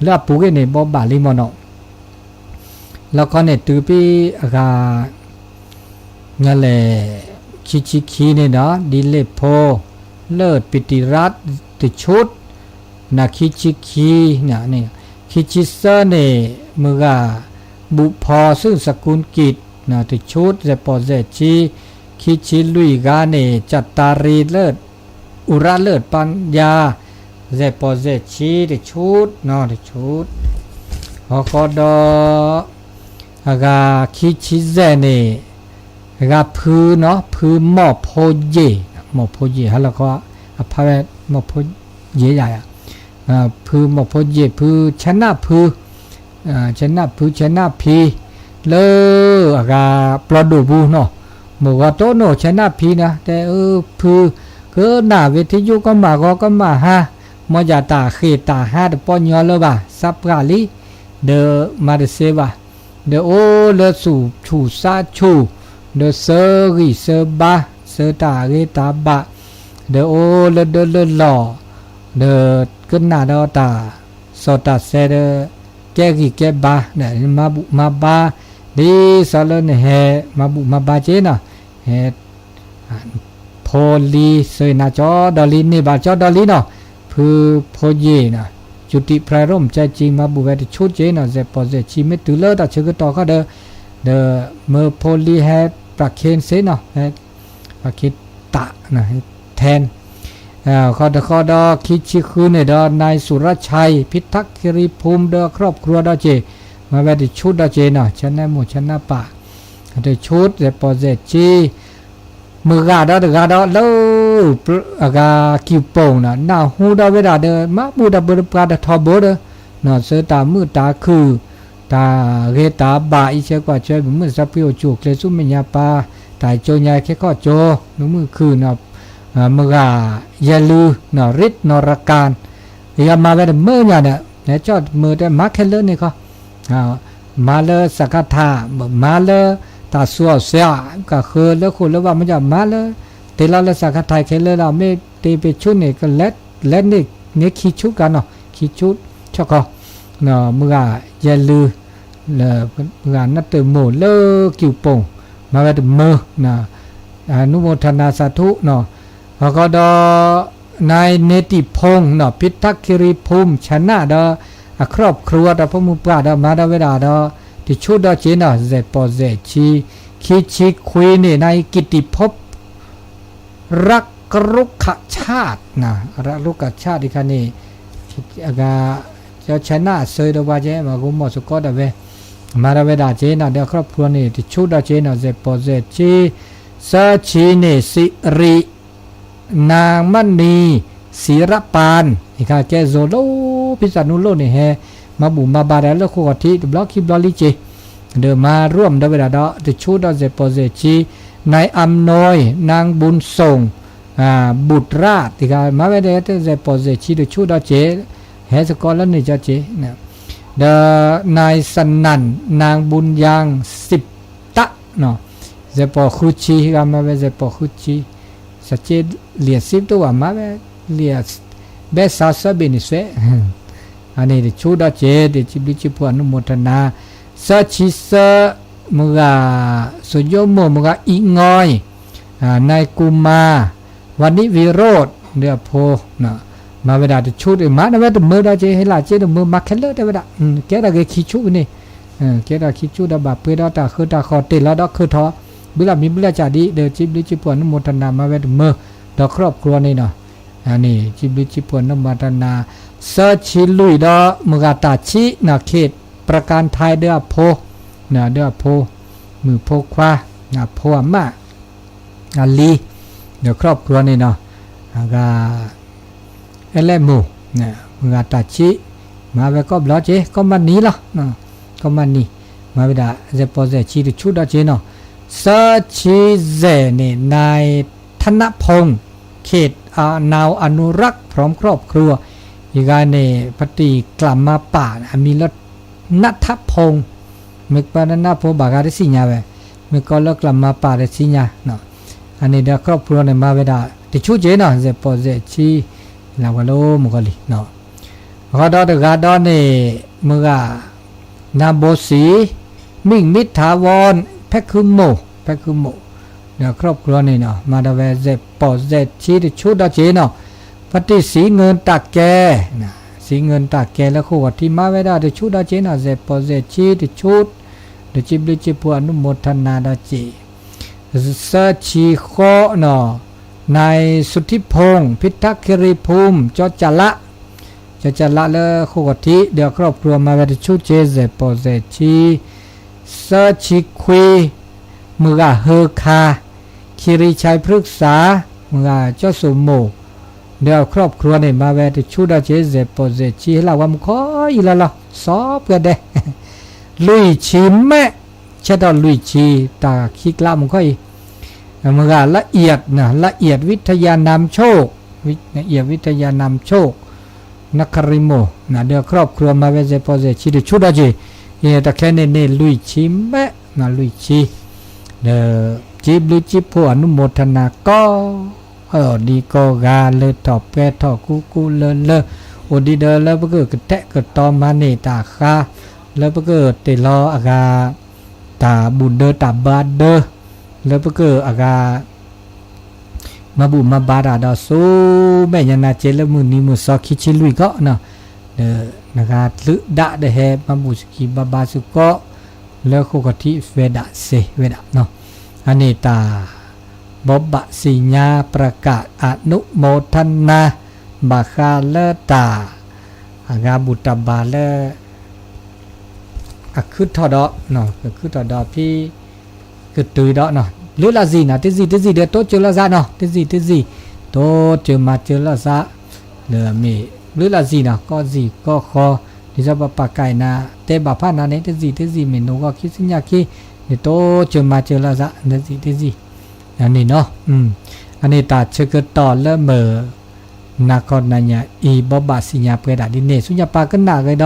လၢအပူၤကွံာ်န့ၣ် ဘိးဘၣ်လံမၢ်နီၤ လီခီန့ၣ်တုၤဖဲအဂၤ လဲၣ် ခံဆံခံန့ၣ်ဒီး ဒ်လ့ၣ်ဖိ လၢပတံရၣ်တဆူၣ် နခံဆံခံ ခံဆံသၢန့ၣ် မုၢ်ဂၤ ဘူၣ်ဖီ ဆူၣ်စကူၣ်ကံး တဆူၣ် စဲးပိာ်စဲးဆံ ခံဆံလွံၢ်ဂၤန့ၣ် ကၠၣ်တၢ်ရံလၢ အူရၣ်လၢပၢ်ယါ စဲးပိာ်စဲးဆံ တဆူၣ် တဆူၣ် ဟီဃီဒီး အဂၤခံဆံယဲၢ်န့ၣ် အဂၤဖုနီၤ ဖုမီၢ်ဖိယ့ၢ် မီၢ်ဖိယ့ၢ် ဟါလီၤခီ အဖးဝဲ မီၢ်ဖိယ့ၢ်ယၤ ဖုမီၢ်ဖိယ့ၢ် ဖုဆဲနၢ်ဖု ဆဲနၢ်ဖု ဆဲနၢ်ဖံ လၢအဂၤပျီဒိၣ်ပူၤနီၤ မုၢ်ဂီၤတိၢ်နီၣ်ဆဲနၢ်ဖံနီၤ တဲအၢ ဖု ကနၣ်ဝံၤထံယိကမၣ်ဂီၤကမၣ်ဟါ မ်ယတၢ်ဃ့ၢ်တၢ်ဟါတပီညီလၢၤဘၣ် သးပှၢ်လံ ဒီးမၤတသ့ဘၣ် ဒီးအိၣ်လၢသူၣ်ဆူၣ်သးဆူၣ် ဒီးသၢဂံၢ်သၢဘါ သၢတၢ်ဂ့ၤတၢ်ဘၣ် ဒီးအိၣ်လၢဒၢလၢလီၢ် ဒီးကနၣ်ဒီးတၢ် စီၤတၢ်ဆဲဒီး ကဲဂံၢ်ကဲဘါ မၤဘူၣ်မၤဘါ ဒ်သိးလၢနဟဲ မၤဘူၣ်မၤဘါက့နီၤ ဟဲ ဖိလံ စၢနၤကၠီဒီးလံ န့ၢ်ဘၣ်ကၠီဒီးလံနီၤ ဖုဖိယ့ၢ်နီၤ ကၠူတံၣ်ဖရၢရိၣ် မကဲကံ မၤဘူၣ်ဝဲတဆူၣ်က့နီၤ စဲးပိာ်စဲးဆံ မ့ၢ်တုၤလၢတၢ်ဆၢကတီၢ်ခီဒီး ဒီးမၢဖိလံဟဲ ပှၤခ့စ့နီၤ ဟဲ ပှၤခ့တၢ် ထဲ ဃီတဃီဒီး ခံဆံဃုန့ၣ်ဒီး နၢၤစူၤရၣ်ဆဲ ဖံထၣ်ခ့ရံဖူမ် ဒီး ครอบครัว ဒီးက့ မၤဝဲတဆူၣ်ဒီးက့နီၤ ဆဲနၢ်မိၢ်ဆဲနၢ်ပၢ် တဆူၣ် စဲးပိာ်စဲးဆံ မုၢ်ဂၤဒီးတဂၤဒီးလၢ အဂၤကံၢ်ပိၣ်နီၤ နၢ်ဟူဒီးဝဲဒၣ်ဒီး မၤဘူၣ်တၢ်ဘၢတပှၤတထီဘိဒီး နီၤ သၢတၢ်မုာ်တၢ်ခုၣ် တၢ်ဂ့ၤတၢ်ဘၣ် အံးဆဲကွၢ်ဆဲ မုာ်မုာ်သးဖှံအိၣ်ဆူၣ်အိၣ်ချ့ဆူမဲာ်ညါပၢ် တၢ်ကၠိညါခဲခီၣ်ကၠိ မုာ်မုာ်ခုၣ်နီၤ မုၢ်ဂၤယဲၢ်လုၢ်နီၤ ရ့ၣ်နီၤရကၣ် ယမၤဝဲတမုာ်ညါဒီး ဟဲကၠီၣ်တမုာ်တဲမၤခဲလၢာ်န့ၣ်ခီ မၤလၢစးခါထါ မၤလၢတၢ်စူၤအီၣ်စဲး ကဃၢလၢဃိာ်လၢဘၣ်မ့ၢ်ကၠီ မၤလၢ တ့လီၤလၢစးခါထါခဲလၢာ်လီၤ မ့ၢ်တ့ပ့ၤဆူၣ်န့ၣ် ကလဲၤန့ၢ်ခံဆူၣ်ကါနီၤ ခံဆူၣ်ဆီၣ်ခီ မုၢ်ဂၤယဲၢ်လုၢ် လၢ မုၢ်ဂၤနၢ်တၢ်မိၢ်လၢကံၢ်ပိၣ် မၤဝဲတမုာ် အနုမောทนาสาธุနီၤ ဟီၣ်ခီဒီး နၢၤန့ၤတံၣ်ဖူမ်နီၤ ဖံထၣ်ခ့ရံဖူမ် ဆဲနၢ်ဒီး အ ครอบครัว တၢ်ဖိမုၢ်ပှၢ်ဒီးမၤဒီးဝဲဒၣ်ဒီး တဆူၣ်ဒီးက့နီၤ စဲးပိာ်စဲးဆံ ခံဆံခွံန့ၣ် နၢၤကံၣ်တံၣ်ဖူမ် รักรุกขชาติ รักรุกขชาติ တခါန့ၣ် အဂၤ ဒီး China အစၢဒီးပှၤကဲ မၤဂိၢ်မီၢ်စ့ၢ်ကီးဒၣ်ဝဲ, မၤဒၣ်ဝဲဒၣ်ကဲနီၤ ဒီးခီဖျိန့ၣ် တဆူၣ်ဒီးကဲနီၤ စဲးပိာ်စဲးဆံ, သၢဆံန့ၣ် စံရံ နၤမနံၤ စံရပၢၣ် အခါကဲ ဇိၤလိ ဖံသးနူလိၣ်န့ၣ် ဟဲမၤဘူၣ်မၤဘါဒီးလၢဃိာ်ထံး တဘျီခံဘျီလံကဲ, ဒီးမၤရူၢ်မၤဒီးဝဲဒၣ်ဒီး တဆူၣ်ဒီးစဲးပိာ်စဲးဆံ, နၤအၤနွံ နၤဘူၣ်စိၣ် ဘူၣ်တရၣ် တခါ မၤဝဲဒၣ်စဲးပိာ်စဲးဆံ တဆူၣ်ဒီးကဲ, ဟဲစ့ၢ်ကီးလၢန့ၣ်ကဲ, ဒီး နၤစနၣ် နၤဘူၣ်ယၣ် စံးတၢ် စဲးပိာ်ဃုဆံ ဂၤမၤဝဲစဲးပိာ်ဃုဆံ, စးကဲလံာ်စံးတအိၣ်ဘၣ် မၤဝဲလံာ် ဘဲစးစၢဘ့ၣ်န့ၣ်စွဲ, အန့ၣ်တဆူၣ်ဒီးကဲ တစံးဘျုးစံးဖှိၣ်အနုမောထနာ, သၢဆံသၢ မုၢ်ဂၤ စိၤယိမိၢ် မုၢ်ဂၤအံၤငီ နၤကူမၤ ဝၤနံဝံၤရိၣ် ဒီးအဖိ မၤဝဲဒၣ်တဆူၣ် မၤဒၣ်ဝဲတမၢဒီးကဲ ဟဲလၢကဲတမၢ မၤခဲလၢာ်တဲဝဲဒၣ်, ကဲဒၣ်ဂ့ၤခံဆူၣ်န့ၣ်, ကဲဒၣ်ခံဆူၣ်ဒီးဘၣ်ပှဲၤဒီးတၢ်ဃၢတၢ်ဃီၤ တ့ၢ်လီၤဒီးခၢၣ်ထီၣ် ဘုလၢမံၤဘုလၢကၢ်ဒ် ဒီးစံးဘျုးစံးဖှိၣ်အနုမောထနာ မၤဝဲတမၢ ဒီးခီဖျိန့ၣ်နီၤ, အန့ၣ် စံးဘျုးစံးဖှိၣ်အနုမောထနာ, သၢဆံလွံၢ်ဒီး မုၢ်ဂၤတၢ်ဆံး နၤခ့း ပြကၣ်ထၢၣ် ဒီးအဖိ ဒီးအဖိ မုၣ်ဖိခွါ အဖိအမါ အလံၤ ဒီးခီဖျိန့ၣ်နီၤ, အဂၤ အဲလဲၣ်မိၢ် မုၢ်ဂၤတၢ်ဆံး မၤဝဲကီၢ်ဘျီကဲ ကီၢ်မနံၤလီၤ, ကီၢ်မနံၤ မၤဝဲဒၣ်စဲးပိာ်စဲးဆံ တဆူၣ်ဒီးကဲနီၤ, သၢဆံယဲၢ်န့ၣ် နၤထနၢ်ဖိၣ် ခ့း နၤအနူရၣ် พร้อมครอบครัว ယဂၤန့ၣ် ပတံၢ်ကျၢ်မၤပာ် အမံၤလၢ နၢ်ထၣ်ဖိၣ်, မ့ၢ်ပနၢ်ဖိၣ် ဘၣ်ဂၤတသ့ၣ်ညါဝဲ, မ့ၢ်ကီးလၢကျၢ်မၤပာ်တသ့ၣ်ညါ, အန့ၣ်ဒီးခီဖျိန့ၣ် မၤဝဲဒၣ်တဆူၣ်ကဲနီၤ စဲးပိာ်စဲးဆံ လၢဝဲလၢမုၢ်ဂီၤလံ, အဃိဒီးတဂၤဒီးန့ၣ် မုၢ်ဂၤ နၤဘိစံ မံၣ်မံထးဝီ ဖဲခုမိၢ် ဖဲခုမိၢ် ဒီးခီဖျိန့ၣ်နီၤ မၤဒၣ်ဝဲ စဲးပိာ်စဲးဆံ တဆူၣ်ဒီးကဲနီၤ, ပတံၢ်စံးငၢၢ်တၢ်ကဲ စံးငၢၢ်တၢ်ကဲလၢဃိာ်ထံး မၤဝဲဒၣ်တဆူၣ်ဒီးကဲနီၤ စဲးပိာ်စဲးဆံ တဆူၣ်, ဒီးစံးဘျုးစံးဖှိၣ်အနုမောထနာဒီးကဲ သၢဆံဃိးနီၤ, နၤ สุทธิพงษ์ พิทักษ์คีรีภูมิ ကၠီကၠလး, ကၠီကၠလးလၢဃိာ်ထံး ဒီးခီဖျိမၤဝဲတဆူၣ်ကဲ စဲးပိာ်စဲးဆံ, သၢဆံခွံ မုၢ်ဂၤဟၢခါ คีรีชัยพฤกษา မုၢ်ဂၤကၠီစိမိၢ် ဒီးခီဖျိန့ၣ် မၤဝဲတဆူၣ်ဒီးကဲ စဲးပိာ်စဲးဆံ ဟဲလၢဝဲမူခိၣ်အံၤလီၤလီၤ စီၤပှဲၤဒဲး လွံၢ်ဆံမဲာ် ဆဲးထီၣ်လွံၢ်ဆံ တၢ်ခံကျါမူခိၣ်အံၤ, မုၢ်ဂၤ ละเอียด นะ ละเอียด วิทยานามโชค ละเอียด วิทยานามโชค နၢ်ခရံာ်မိၢ် ဒီးခီဖျိမၤဝဲစဲးပိာ်စဲးဆံ တဆူၣ်ဒီးကဲ, တခဲန့ၣ်န့ၣ် လွံၢ်ဆံမဲာ် လွံၢ်ဆံ ဒီး စံးဘျုးစံးဖှိၣ်အနုမောထနာကိး အီၣ်ဒံးကိးဂၤ လၢထီၣ်ပှဲၤထီၣ်ကူကူလၢလၢ အိၣ်ဒံးဒီးလၢပကကတဲာ်ကတီၤမၤန့ၢ်တၢ်ဃါ လၢပကတ့ၢ်လီၤအဂၤ တၢ်ဘူၣ်ဒၢတၢ်ဘါဒၢ လၢပကအဂၤ မၤဘူၣ်မၤဘါတၢ်ဒီးဆူမဲာ်ညါ နၤကဲလၢမုၢ်နံၤမုၢ်သီခံဆံလွံၢ်ခီနီၤ, ဒီးနဂၤတၢ်ဒၣ်ဒီးဟဲမၤဘူၣ်စကံးဘါဘါစ့ၢ်ကီး လၢဃိာ်ခီၣ်ထံးဝဲဒၣ်စ့ၢ်ဝဲဒၣ်နီၤ, အန့ၣ်တၢ် ဘိးဘၣ်စံၣ်ညါပြကၣ်အနုမောထနာ ဘၣ်ဃးလၢတၢ် အဂၤဘူၣ်တၢ်ဘါလၢ အခုၣ်ထီၣ်ဒီး အခုၣ်ထီၣ်ဒီးဖံ ကတုၤဒီး ဘျုးလၢ်စံၣ်နီၤ တစံၣ်တစံၣ်ဒီးတိစၢၤလီၤစးနီၤ တစံၣ်တစံၣ် တိစၢၤမၤစၢၤလီၤစး လၢမ့ၢ်ဘျုးလၢ်စံၣ်နီၤ ကီၢ်စံၣ်ကီၢ်ဃီ ဒ်သိးပပာ်ကါအံၤနၤ တဲဘၣ်ဖးနၤန့ၣ် တစံၣ်တစံၣ် မ့ၢ်နိၣ်ဂီၤခံဆံညါခံ န့ၣ်တိစၢၤမၤစၢၤလီၤစး တစံၣ်တစံၣ် အန့ၣ်နီၤ အန့ၣ်တၢ်ဆၢကတီၢ်လၢမုၢ် နၤခီနၤညါအံၤ ဘိးဘၣ်စံၣ်ညါပှဲၤဒၣ်ဒ်န့ၣ် ဆူညါပၢ်ကနၣ်ဂ့ၤ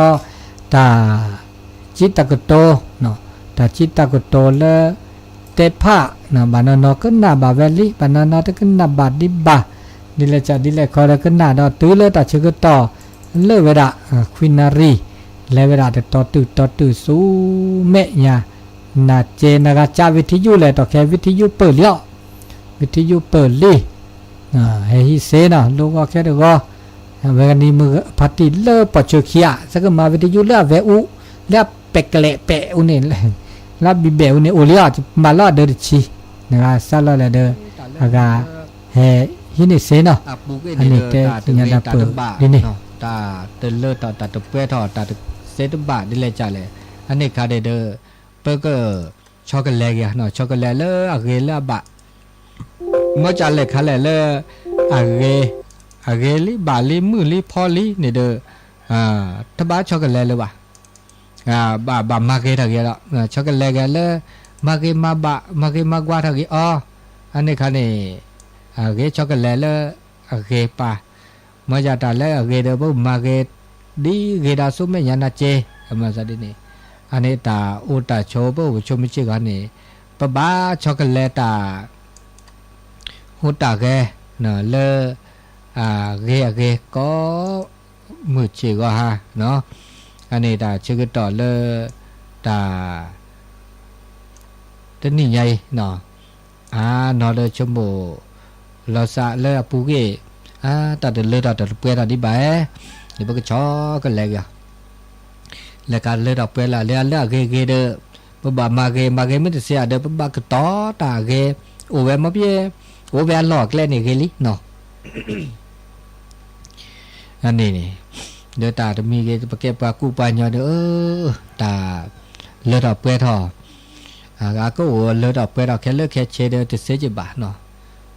ဒီး တၢ် စံးတၢ်ကတိၤ တၢ်စံးတၢ်ကတိၤလၢ တဲဖး ဘၣ်နီၢ်နီၢ်ကနၣ်ဘၣ်ဝဲလံ ဘၣ်နီၢ်နီၢ်တကနၣ်ဘၣ်ဒံးဘၣ် ဒ်လဲၣ်စးဒ်လဲၣ်ခီဒီးကနၣ်ဒီးတုၤလၢတၢ်ဆၢကတီၢ် လၢဝဲဒၣ် ခွံနၣ်ရံၣ် လဲၤဝဲဒၣ်တတီၤတုၤတီၤတုၤဆူမဲာ်ညါ နၤကဲနဂၤကးဝံထံယူၣ်လဲၣ် တီၢ်ခဲဝံထံယူၣ်ပၢၢ်လံအီၤ ဝံထံယူၣ်ပၢၢ်လံ ဟဲဟံးစ့နီၤ လိၣ်ဂီၤခဲတဂီၤ အဝဲကနံၤမုၢ်ဖါတံၢ်လၢပှၤဆၢခံဂၤ စကမၤဝံထံယူၣ်လၢအဝဲအူ လၢအပဲာ်ကလဲာ်ပဲာ်အူန့ၣ် လၢအဘံၣ်ဘဲာ်အူန့ၣ် အိၣ်လံအီၤ မၤလီၤအဒၢတဆံ နဂၤစးလီၤလဲၣ်ဒီး အဂၤ ဟဲဟံးန့ၢ်စ့နီၤ အန့ၣ်တဲသ့ၣ်ညါတၢ်ပၢၢ်ဒ်န့ၣ် တၢ်တလၢထီၣ် တၢ်တပှဲထီၣ် တၢ်တစဲတဘၣ်ဒ်လဲၣ်ကလဲၣ်, အန့ၣ်ခါန့ၣ်ဒီး ပက ဆီကလဲၤက့ၤ ဆီကလဲၤလၢအဂ့ၤလၢအဘၣ်, မ့ၢ်ကလဲၤခါလဲၣ်လၢ အဂ့ၤ, အဂ့ၤလံဘၣ်လံမုာ်လံဖီလံန့ၣ်ဒီး တဘၣ်ဆီကလဲၤလၢၤဘၣ်, ဘၣ်မၤဂ့ၤထီၣ်က့ၤဒီး ဆီကလဲၤက့ၤလၢ မၤဂ့ၤမၤဘၣ် မၤဂ့ၤမၤကွၢ်ထီၣ်က့ၤအီၤ, အန့ၣ်ခါန့ၣ် အဂ့ၤဆီကလဲၤလၢ အဂ့ၤပၢ်, မ့ၢ်ယတၢ်လၢအဂ့ၤဒီး ပမၤဂ့ၤ ဒ်ဂ့ၤဒၣ်ဆူမဲာ်ညါနၤက့, အမၤစၢ်ဒ်န့ၣ်, အန့ၣ်တၢ်အိၣ်တၢ်ဆိးပအိၣ်ပဆိးမုၢ်ဆ့ၣ်ဂီၢ်န့ၣ် ပဘၣ်ဆီကလဲၤတၢ် ဟူးတၢ်ဂဲၤ လၢ အဂ့ၤအဂ့ၤကိး မုၢ်ဆ့ၣ်ဂီၢ်ဟါ, အန့ၣ်တၢ်ဆၢကတီၢ်လၢ တၢ် တနံၣ်ညါအံၤ အါနီၢ်ဒီးဆိကမိၣ် လီၤစးလၢအပူၤကွံာ် အါတၢ်တလၢထီၣ်တၢ်တပှဲထီၣ်ဒံးဘၣ်, ဒီးပကဆီကလဲၤက့ၤ လဲၤကလၢထီၣ်ပှဲလၢလၢအဂ့ၤဂ့ၤဒီး ပဘၣ်မၤဂ့ၤ မၤဂ့ၤမ့ၢ်တစဲးဒီး ပဘၣ်ကတီၤတၢ်အဂ့ၤ, အိၣ်ဝဲမ့ၢ်ပ အိၣ်ဝဲအလီၢ်အကျဲန့ၣ်ဂ့ၤလံနီၤ. အန့ၣ်န့ၣ် ဒီးတၢ်တမံၤဂ့ၤ ပကဲပှၤကူပှၤညီဒီး တၢ် လၢထီၣ်ပှဲၤထီၣ်, အကအိၣ်လၢထီၣ်ပှဲၤထီၣ်ခဲလၢာ်ခဲဆ့ဒီးတစဲးကဘၣ်နီၤ,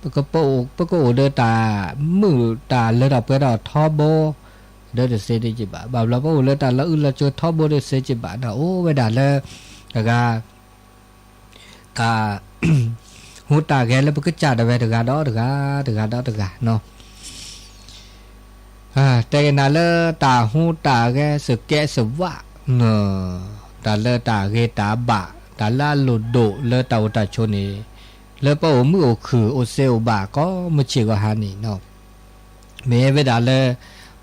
ပကအိၣ်ဒီးတၢ်မုာ်တၢ်လၢထီၣ်ပှဲၤထီၣ်ထီဘိ ဒီးတစဲးတကဘၣ်, ဘၣ်ဘျီပအိၣ်လၢတၢ်လီၤအုၣ်လီၤကၠိထီဘိဒီးတစဲးကဘၣ်ဒီး အိၣ်ဝဲဒၣ်လၢ အဂၤ တၢ် ဟူးတၢ်ဂဲၤလၢပကစၢ်ဒၣ်ဝဲတဂၤဒီးတဂၤ တဂၤဒီးတဂၤနီၤ. တဲကနၤလၢတၢ်ဟူးတၢ်ဂဲၤစကဲးစဝး, တၢ်လၢတၢ်ဂ့ၤတၢ်ဘၣ် တၢ်လၢအလိၣ်ဒိၣ်လၢတၢ်အိၣ်တၢ်ဆိးန့ၣ် လၢပအိၣ်မုာ်အိၣ်ခုၣ်အိၣ်စ့အိၣ်ဘၣ်ကိးမုၢ်ဆ့ၣ်ဂီၤဟါန့ၣ်နီၤ မ့ၢ်ဝဲဒၣ်လၢ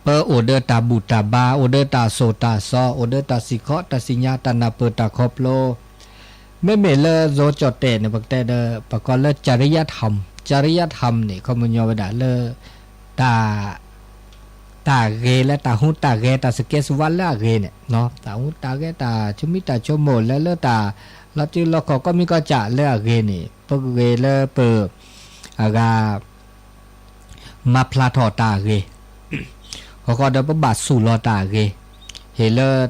ပအိၣ်ဒီးတၢ်ဘူၣ်တၢ်ဘါ အိၣ်ဒီးတၢ်စိၢ်တၢ်စီ အိၣ်ဒီးတၢ်စံၣ်ခီတၢ်စံၣ်ညါ တၢ်နၢ်ပၢၢ်တၢ်ခီဖျိ, မ့မ့ၢ်လၢ ဇိကၠီၣ်တဲၣ်န့ၣ် ပကတဲဒီး ပကိးလၢ ကၠၤရံယါထၢမ်, ကၠၤရံယါထၢမ်န့ၣ် ခီပညီဝဲဒၣ်လၢ တၢ် တၢ်ဂ့ၤလၢတၢ်ဟူးတၢ်ဂဲၤ တၢ်စကဲးစဝးလၢအဂ့ၤန့ၣ်, တၢ်ဟူးတၢ်ဂဲၤ တၢ်ဆိမိၣ်ဆိမိၣ်လၢလၢတၢ် လီၤတံၢ်လီၤခီၣ်ကီၢ်မံကီၢ်စဲၣ်လၢအဂ့ၤန့ၣ် ပဂ့ၤလၢပ အဂၤ မၤဖျါထီၣ်တၢ်အဂ့ၤ, ဃီဃီဒီးပဘၣ်ဆူၣ်လီၤတၢ်အဂ့ၤ, ဟ့ၣ်လၢ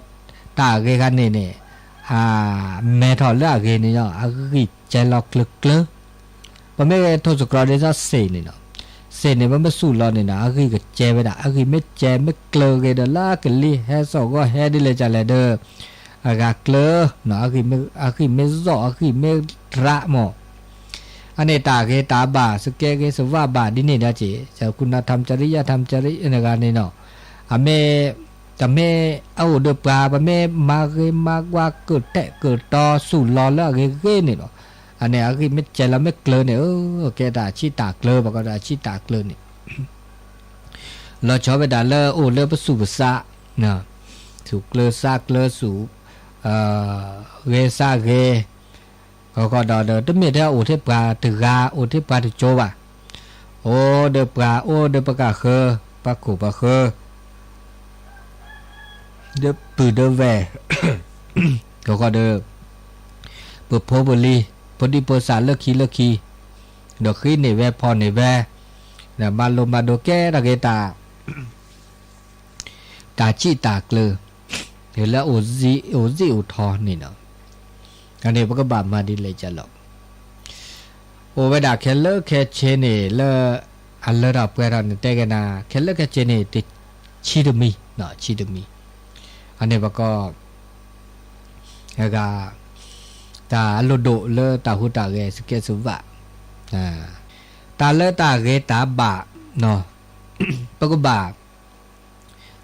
တၢ်အဂ့ၤခါန့ၣ်န့ၣ် အမဲထီၣ်လၢအဂ့ၤန့ၣ် အဂံၢ်စဲၤလီၤကျၢၤကျၢၤ, ပမ့ၢ်ထိၣ်သတြီၤဒ်သိးစ့ၣ်န့ၣ်နီၤ, စ့ၣ်န့ၣ် ပမ့ၢ်ဆူၣ်လီၤန့ၣ်ဒီး အဂံၢ်ကစဲၤဝဲဒၣ်, အဂံၢ်မ့ၢ်စဲၤမ့ၢ်ကျၢၤဂ့ၤဒီး လၢကလံၤဟဲစိာ်ဂီၤဟဲဒ်လဲၣ်ကလဲၣ်ဒီး အဂၤကျၢၤ, အဂံၢ်မ့ၢ်စိာ် အဂံၢ်မ့ၢ်ရးမး အန့ၣ်တၢ်ဂ့ၤတၢ်ဘၣ် စကဲးဂ့ၤစဝးဘၣ်ဒ်န့ၣ်ဒီးက့ၤ ကၠၤရံယါထၢမ် ကၠၤရံယါထၢမ် ကၠၤရံယါထၢမ် နဂၤန့ၣ်နီၤ, အမ့ၢ် တမ့ၢ်အအိၣ်ဒီးပှၤ ပမ့ၢ်မၤဂ့ၤမၤကွၢ်ကတဲာ်ကတီၤဆူၣ်လီၤလၢအဂ့ၤဂ့ၤန့ၣ်လီၤ, အန့ၣ်အဂံၢ်မ့ၢ်စဲၤလီၤမ့ၢ်ကျၢၤန့ၣ် ကဲတၢ်ဆံးတၢ်ကျၢၤ ပှၤကိးတၢ်ဆံးတၢ်ကျၢၤန့ၣ် လီၤဆီဝဲဒၣ်လၢအိၣ်လၢပဆူၣ်ပဆး, ဆူၣ်ကျၢၤဆးကျၢၤဆူၣ်, ဂ့ၤဆးဂ့ၤ, ဃီဃီဒီး တမ့ၢ်ထဲအိၣ်ထဲပှၤတဂၤ အိၣ်ထဲပှၤတကၠိဘၣ်, အိၣ်ဒီးပှၤ အိၣ်ဒီးပှၤကဃၢၤ ပှၤခိၣ်ပှၤဃၢၤ ဒီးပုၢ်ဒီးဝဲၢ်, ဃီဃီဒီး ပဖိပလံၤ ဖိဒံဖိသၣ်လၢခံလၢခံ, ဒီးဃ့န့ၢ်ဝဲဖီၣ်န့ၢ်ဝဲ, ဒီးမၤလိမၤဒိးကဲထီၣ်က့ၤတၢ် တၢ်ဆံးတၢ်ကျၢၤ, လၢအိၣ်စံၣ်အိၣ်ထီန့ၣ်လီၤ, အန့ၣ်ပကဘၣ်မၤဒ်လဲၣ်ကလီၤ, အိၣ်ဝဲဒၣ်ခဲလၢာ်ခဲဆ့န့ၣ်လၢ အလၢထီၣ်ပှဲၤထီၣ်န့ၣ် တဲကနၤ ခဲလၢာ်ခဲဆ့န့ၣ် တဆံတမံၤ ဆံတမံၤ, အန့ၣ်ပကီ အဂၤ တၢ်အလိၣ်ဒိၣ်လၢတၢ်ဟူးတၢ်ဂဲၤစကဲးစဝး, တၢ်လၢတၢ်ဂ့ၤတၢ်ဘၣ်, ပကဘၣ်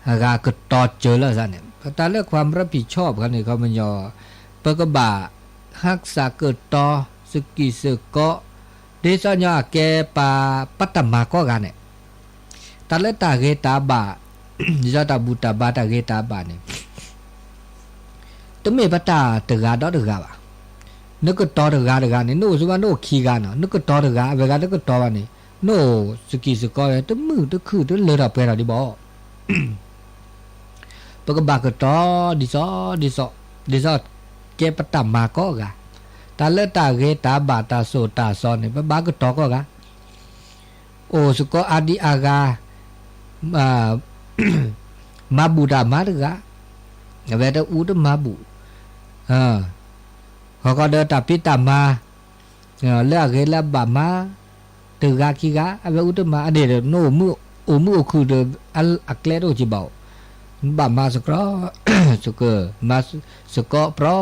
အဂၤကတီၤစၢၤလီၤသးန့ၣ် တၢ်လၢ ความรับผิดชอบ ခါန့ၣ် ခီပညီ ပကဘၣ် ဟၣ်စၢ်ကတီၤ စကံၢ်စကီး ဒ်သိးညီအကဲပှၤ ပတၢ်မၤကိးဂၤန့ၣ် တၢ်လၢတၢ်ဂ့ၤတၢ်ဘၣ်, ဒ်သိးတၢ်ဘူၣ်တၢ်ဘါတၢ်ဂ့ၤတၢ်ဘၣ်န့ၣ် တမ့ၢ်ပတၢ်တဂၤဒီးတဂၤဘၣ်. နကတီၤတဂၤတဂၤန့ၣ် နအိၣ်စ့ၢ်ကီး နအိၣ်ခံဂၤနီၤ, နကတီၤတဂၤ အဝဲဂၤတကတီၤဘၣ်န့ၣ် နအိၣ်စကံၢ်စကီး တမုာ်တခုၣ်တလၢထီၣ်ပှဲၤထီၣ်ဒံးဘၣ်. ပကဘၣ်ကတီၤ ဒ်သိး ဒ်သိး ဒ်သိးကဲပတၢ်မၤကိးဂၤ, တၢ်လၢတၢ်ဂ့ၤတၢ်ဘၣ်တၢ်စိၢ်တၢ်စီန့ၣ် ပဘၣ်ကတီၤကိးဂၤ အိၣ်စ့ၢ်ကီးအါဒံအါဂၤ, မၤ မၤဘူၣ်တၢ်မၤတဂၤ, အဝဲတအူတမၤဘူၣ်, ဟီၣ်ကီဒီးတၢ်ဖံးတၢ်မၤ လၢအဂ့ၤလၢအဘၣ်မၤ တဂၤခံဂၤ အဝဲအူတမၤ အန့ၣ်ဒီး နအိၣ်မုာ်အိၣ်ခုၣ်ဒီး အကျဲတအိၣ်က့ၤဘၣ်အိၣ်, နဘၣ်မၤစကီ စက မၤစကီ ပြီ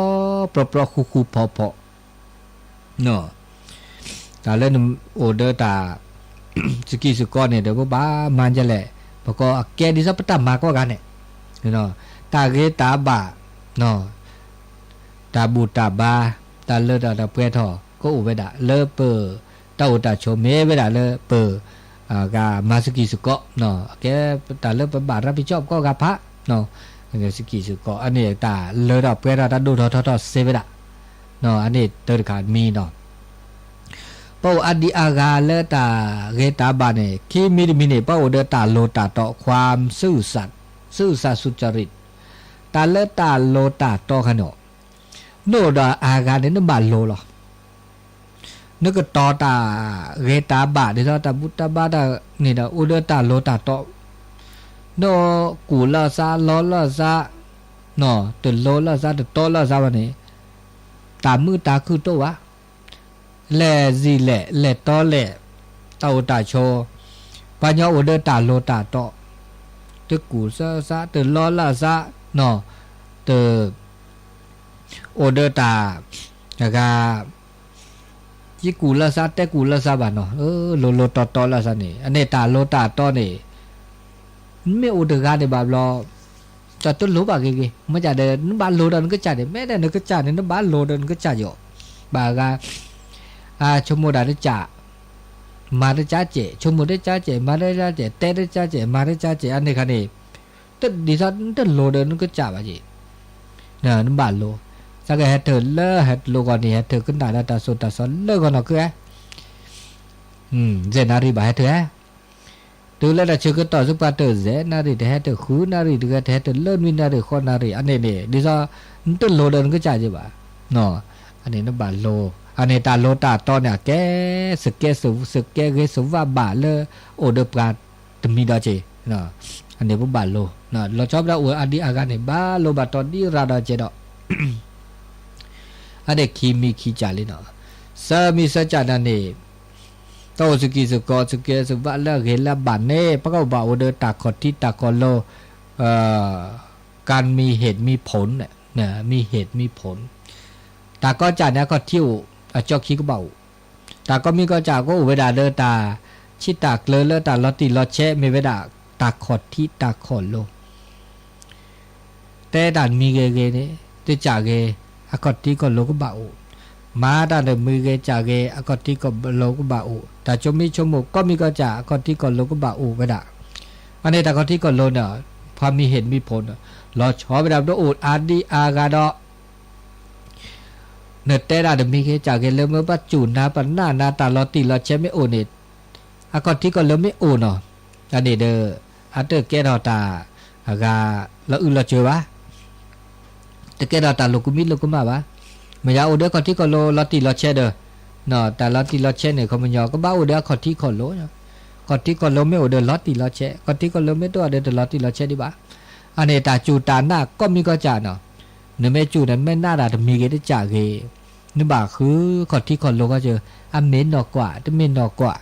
ပြီပြီဃူဃူဖိးဖိး တၢ်လၢနအိၣ်ဒီးတၢ် စကံၢ်စကီန့ၣ်ဒီး ပဘၣ်မၤဒ်လဲၣ်, ပကအကဲဒ်သိးပတၢ်မၤကိးဂၤန့ၣ်, တၢ်ဂ့ၤတၢ်ဘၣ်, တၢ်ဘူၣ်တၢ်ဘါ, တၢ်လၢတၢ်ပှဲၤထီၣ် ကအိၣ်ဝဲဒၣ်လၢပ တၢ်အိၣ်တၢ်ဆိးမ့ၢ်ဝဲဒၣ်လၢပ ဂၤမၤစကံၢ်စကီ, အကဲတၢ်လၢပဘၣ်ရၤပံၤကၠီပကိးဂၤဖး, စကံၢ်စကီ အန့ၣ်တၢ်လၢတၢ်ပှဲၤထီၣ် တၢ်ဒိၣ်ထီၣ်ထီထီၣ်စ့ဝဲဒၣ်, အန့ၣ်တၢ်တခါမံၤနီၤ, ပအိၣ်အါဒံအါဂၤလၢတၢ်ဂ့ၤတၢ်ဘၣ်န့ၣ် ခံမံၤတမံၤန့ၣ် ပအိၣ်ဒီးတၢ်လိၤတၢ်တီ ความซื่อสัตย์ ซื่อสัตย์สุจริต တၢ်လၢတၢ်လိၤတၢ်တီခါန့ၣ်, နအိၣ်ဒီးအါဂၤန့ၣ် နဘၣ်လိၤလီၤ. နကတီၤတၢ်ဂ့ၤတၢ်ဘၣ် ဒ်သိးတၢ်ဘူၣ်တၢ်ဘါတၢ်န့ၣ်ဒီး အိၣ်ဒီးတၢ်လိၤတၢ်တီ, နကူၣ်လၢအသး လီလၢအသး, တလိၤလၢအသး တတီလၢအသးဘၣ်န့ၣ်, တၢ်မုာ်တၢ်ခုၣ်တအိၣ်ဘၣ်. လဲၤစံၣ်လဲၣ် လဲၤတီလဲၣ်, တၢ်အိၣ်တၢ်ဆိး, ပှၤကညီအိၣ်ဒီးတၢ်လိၤတၢ်တီ, တကူၣ်လၢအသး တလီလၢအသး, တ အိၣ်ဒီးတၢ် အဂၤ ယကူၣ်လၢသး တဲကူၣ်လၢသးဘၣ်နီၤ, လိၤလိၤတီတီလၢသးန့ၣ် အန့ၣ်တၢ်လိၤတၢ်တီန့ၣ်, နမ့ၢ်အိၣ်တဂၤန့ၣ်ဘၣ်ဘျီ, တၢ်တလိၤဘၣ်ဂ့ၤဂ့ၤ, မ့ၢ်ဒ်ဒီး နဘၣ်လိၤဒီးနကစၢ်န့ၣ်, မ့ၢ်ဒ်နကစၢ်န့ၣ် နဘၣ်လိၤဒီးနကစၢ်ယီၤ, ဘၣ်ဂၤ ဆိကမိၣ်ဒၣ်တကၢ်, မၤတကၢ်ကဲး, ဆိကမိၣ်တကၢ်ကဲး, မၤတကၢ်ကဲး, တဲတကၢ်ကဲး, မၤတကၢ်ကဲး, အန့ၣ်ခါန့ၣ် တဒ်သိးနတလိၤဒီးနကစၢ်ဘၣ်က့ၤ, နဘၣ်လိၤ, သးကဟဲထၢၣ်လၢဟဲတလိၤဂီၢ်န့ၣ် ဟဲထၢၣ်ကနၣ်ဒီးတၢ်သိၣ်တၢ်သီလၢဂီၢ်နီၢ်ခုဧါ, ယဲၢ်နၣ်ရံၣ်ဘၣ်ဟဲထၢၣ်ဧါ, တုၤလၢတၢ်ဆၢကတီၢ်သပှၢ်တၢၢ်ယဲၢ်နၣ်ရံၣ် တဟဲထၢၣ်ဃုနၣ်ရံၣ်တဂ့ၤ, တဟဲထၢၣ်လၢနွံနၣ်ရံၣ်ဃိးနၣ်ရံၣ် အန့ၣ်န့ၣ် ဒ်သိး နတလိၤဒီးနကစၢ်က့ၤဘၣ်, အန့ၣ်နဘၣ်လိၤ, အန့ၣ်တၢ်လိၤတၢ်တီန့ၣ် အကဲ စကဲ စကဲဂ့ၤစဝးဘၣ်လၢ အိၣ်ဒီးပှၤတမံၤဒီးက့ၤ, အန့ၣ်ပဘၣ်လိၤ, လီၤဆီဒၣ်အိၣ်အါဒံအါဂၤန့ၣ် ဘၣ်လိၤဘၣ်တီဒံရၣ်ဒီးကဲဒီး အဒဲးခံမံၤခံကၢ်လံနီၤ, သၢမံၤသၢကၢ်ဒၣ်န့ၣ်, တၢ်အိၣ်စကံၢ်စကီး စကဲစဝးလၢအဂ့ၤလၢအဘၣ်န့ၣ် ပကဘၣ်အိၣ်ဒီးတၢ်ခီၣ်ထံးတၢ်ခီၣ်လိၤ, ကၢ်မံၤဟ့ၣ်မံၤဖိၣ်န့ၣ်, မံၤဟ့ၣ်မံၤဖိၣ်, တၢ်ကီကၢ်န့ၣ် အခီၣ်ထံးအိၣ်, အကၠီခံကဘၣ်အိၣ်, တၢ်ကီမံၤကီကၢ်ကအိၣ်ဝဲဒၣ်ဒီးတၢ် ဆံးတၢ်ကျၢၤလၢတၢ်လီၤတံၢ်လီၤဆဲး မ့ၢ်ဝဲဒၣ်တၢ်ခီၣ်ထံးတၢ်ခီၣ်လိၤ တဲတၢ်တမံၤဂ့ၤဂ့ၤန့ၣ် တကၢ်ဂ့ၤ အခီၣ်ထံးခီၣ်လိၤကဘၣ်အိၣ်, မၤတၢ်တမံၤဂ့ၤကၢ်ဂ့ၤ အခီၣ်ထံးခီၣ်လိၤကဘၣ်အိၣ်, တၢ်ဆိမိၣ်ဆိကမိၣ်ကီမံၤကီကၢ် အခီၣ်ထံးခီၣ်လိၤကဘၣ်အိၣ်ဝဲဒၣ်, အန့ၣ်တၢ်ခီၣ်ထံးခီၣ်လိၤန့ၣ် ပှၤမံၤဟ့ၣ်မံၤဖိၣ်န့ၣ် လီၤဆီဝဲဒၣ်ပတအိၣ်အါဒံအါဂၤဒီး နတဲဒၣ်တမံၤဂ့ၤကၢ်ဂ့ၤ လၢမ့ၢ်ပစူၢ်နၤပနၢ်နၤ တၢ်လီၤတံၢ်လီၤဆဲးမ့ၢ်အိၣ်န့ၣ်, အခီၣ်ထံးခီၣ်လိၤမ့ၢ်အိၣ်နီၤ, အန့ၣ်ဒီး အတကဲထီၣ်တၢ် အဂၤ လီၤအုၣ်လီၤစၢၤဘၣ်, တကဲထီၣ်တၢ်လိာ်ကမံလိာ်ကမၣ်ဘၣ်, မ့ၢ်ယၤအိၣ်ဒီးအခီၣ်ထံးခီၣ်လိၤလီၤတံၢ်လီၤဆဲးဒီး, တၢ်လီၤတံၢ်လီၤဆဲးန့ၣ် ခီပညီ ကဘၣ်အိၣ်ဒီးအခီၣ်ထံးခီၣ်လိၤ, ခီၣ်ထံးခီၣ်လိၤမ့ၢ်အိၣ်ဒီးလီၤတံၢ်လီၤဆဲး, ခီၣ်ထံးခီၣ်လိၤမ့ၢ်တအိၣ်ဒီးတလီၤတံၢ်လီၤဆဲးဒံးဘၣ်, အန့ၣ်တၢ်စူၢ်တၢ်နာ်ကီမံၤကီကၢ်နီၤ, နမ့ၢ်စူၢ်န့ၣ် မ့ၢ်နာ်တၢ်တမံၤဂ့ၤတကၢ်ဂ့ၤ, နဘၣ်ဃုခီၣ်ထံးခီၣ်လိၤခီကၢ်, အမ့ၢ်နီၢ်ကွၢ် တမ့ၢ်နီၢ်ကွၢ်,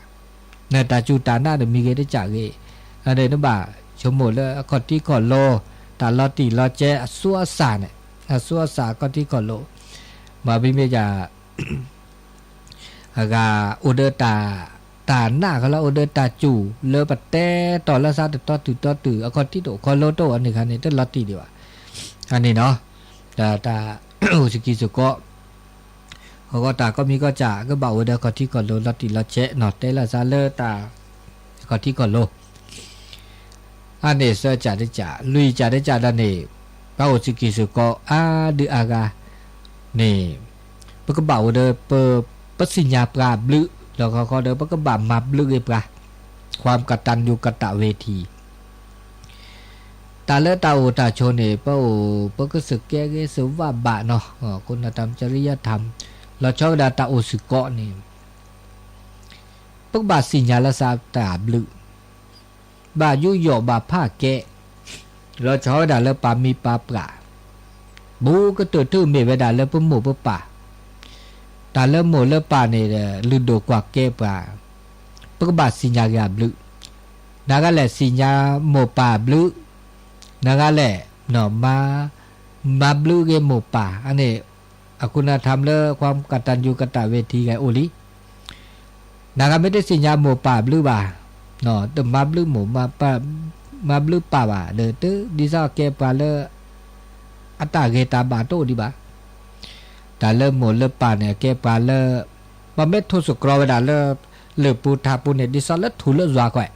နတၢ်စူၢ်တၢ်နာ်တမံၤဂ့ၤတကၢ်ဂ့ၤ, အန့ၣ်နဘၣ်ဆိကမိၣ်လၢအခီၣ်ထံးခီၣ်လိၤ, တၢ်လီၤတံၢ်လီၤဆဲးအသူအစၢ်န့ၣ်, အသူအစၢ်အခီၣ်ထံးခီၣ်လိၤ, မ့ၢ်ဘၣ်မ့ၢ်ယၤ အဂၤအိၣ်ဒီးတၢ်, တၢ်နာ်ကလီၤ အိၣ်ဒီးတၢ်စူၢ်လၢပတဲတီၢ်လၢသးတတီတုၤတီတုၤ အခီၣ်ထံးတအိၣ်ခီၣ်လိၤတအိၣ်အန့ၣ်ခါန့ၣ် တလီၤတံၢ်ဒံးဘၣ်, အန့ၣ်နီၤ, တၢ်, တၢ်အိၣ်စကံၢ်စကီး, အဃိတၢ်ကီမံၤကီၢ်စၢ် ကဘၣ်အိၣ်ဒီးအခီၣ်ထံးခီၣ်လိၤလီၤတံၢ်လီၤဆဲးနီၤ တဲလၢသးလၢတၢ်, အခီၣ်ထံးခီၣ်လိၤ အန့ၣ်သၢကၢ်တကၢ်, လွံၢ်ကၢ်တကၢ်ဒၣ်န့ၣ်, ပအိၣ်စကံၢ်စကီးအါဒုးအါဂၤန့ၣ်, ပကဘၣ်အိၣ်ဒီးပ, ပသ့ၣ်ညါပှၤဘျုး, လီၤခီခီဒီး ပကဘၣ်မၤဘျုးဂ့ၤပှၤ, ความกตัญญูกตเวที တၢ်လၢတၢ်အိၣ်တၢ်ဆိးန့ၣ် ပအိၣ် ပကစကဲဂ့ၤစဝးဘၣ်နီၤ, คุณธรรมจริยธรรม လီၤဆီဝဲဒၣ်တၢ်အိၣ်စ့ၢ်ကီးန့ၣ် ပကဘၣ်သ့ၣ်ညါလၢသးတၢ်ဘျုး, ဘၣ်ယူးယီၣ်ဘၣ်ဖးကဲး, လီၤဆီဝဲဒၣ်လၢပာ်မံပာ်ပှၢ်, ဘူးကတၢၢ်ထူၣ်မ့ၢ်ဝဲဒၣ်လၢပမိၢ်ပပၢ်, တၢ်လၢမိၢ်လၢပၢ်န့ၣ် လုၢ်ဒိၣ်ကွၢ်ကဲပှၤ, ပကဘၣ်သ့ၣ်ညါက့ၤအဘျုး, နဂၤလဲၣ်သ့ၣ်ညါမိၢ်ပၢ်ဘျုး, နဂၤလဲၣ် မၤဘျုးက့ၤမိၢ်ပၢ်, အန့ၣ် အဃိန့ၣ် ထါလၢ ความกตัญญูกตเวที ဂဲၤအိၣ်လံ နဂၤမ့ၢ်တသ့ၣ်ညါမိၢ်ပၢ်ဘျုးဘၣ်, တမၤဘျုးမိၢ် မၤဘျုးပၢ်ဘၣ် ဒီးတဒ်သိးအကဲပှၤလၢ အတၢ်ဂ့ၤတၢ်ဘၣ်တအိၣ်ဒံးဘၣ်. တၢ်လၢမိၢ်လၢပၢ်န့ၣ် အကဲပှၤလၢ ပမ့ၢ်ထိၣ်သတြီၤဝဲဒၣ်လၢ လၢၢ်ပူၤထးပူၤန့ၣ် ဒ်သိးလၢထူၣ်လၢယွၤကွဲး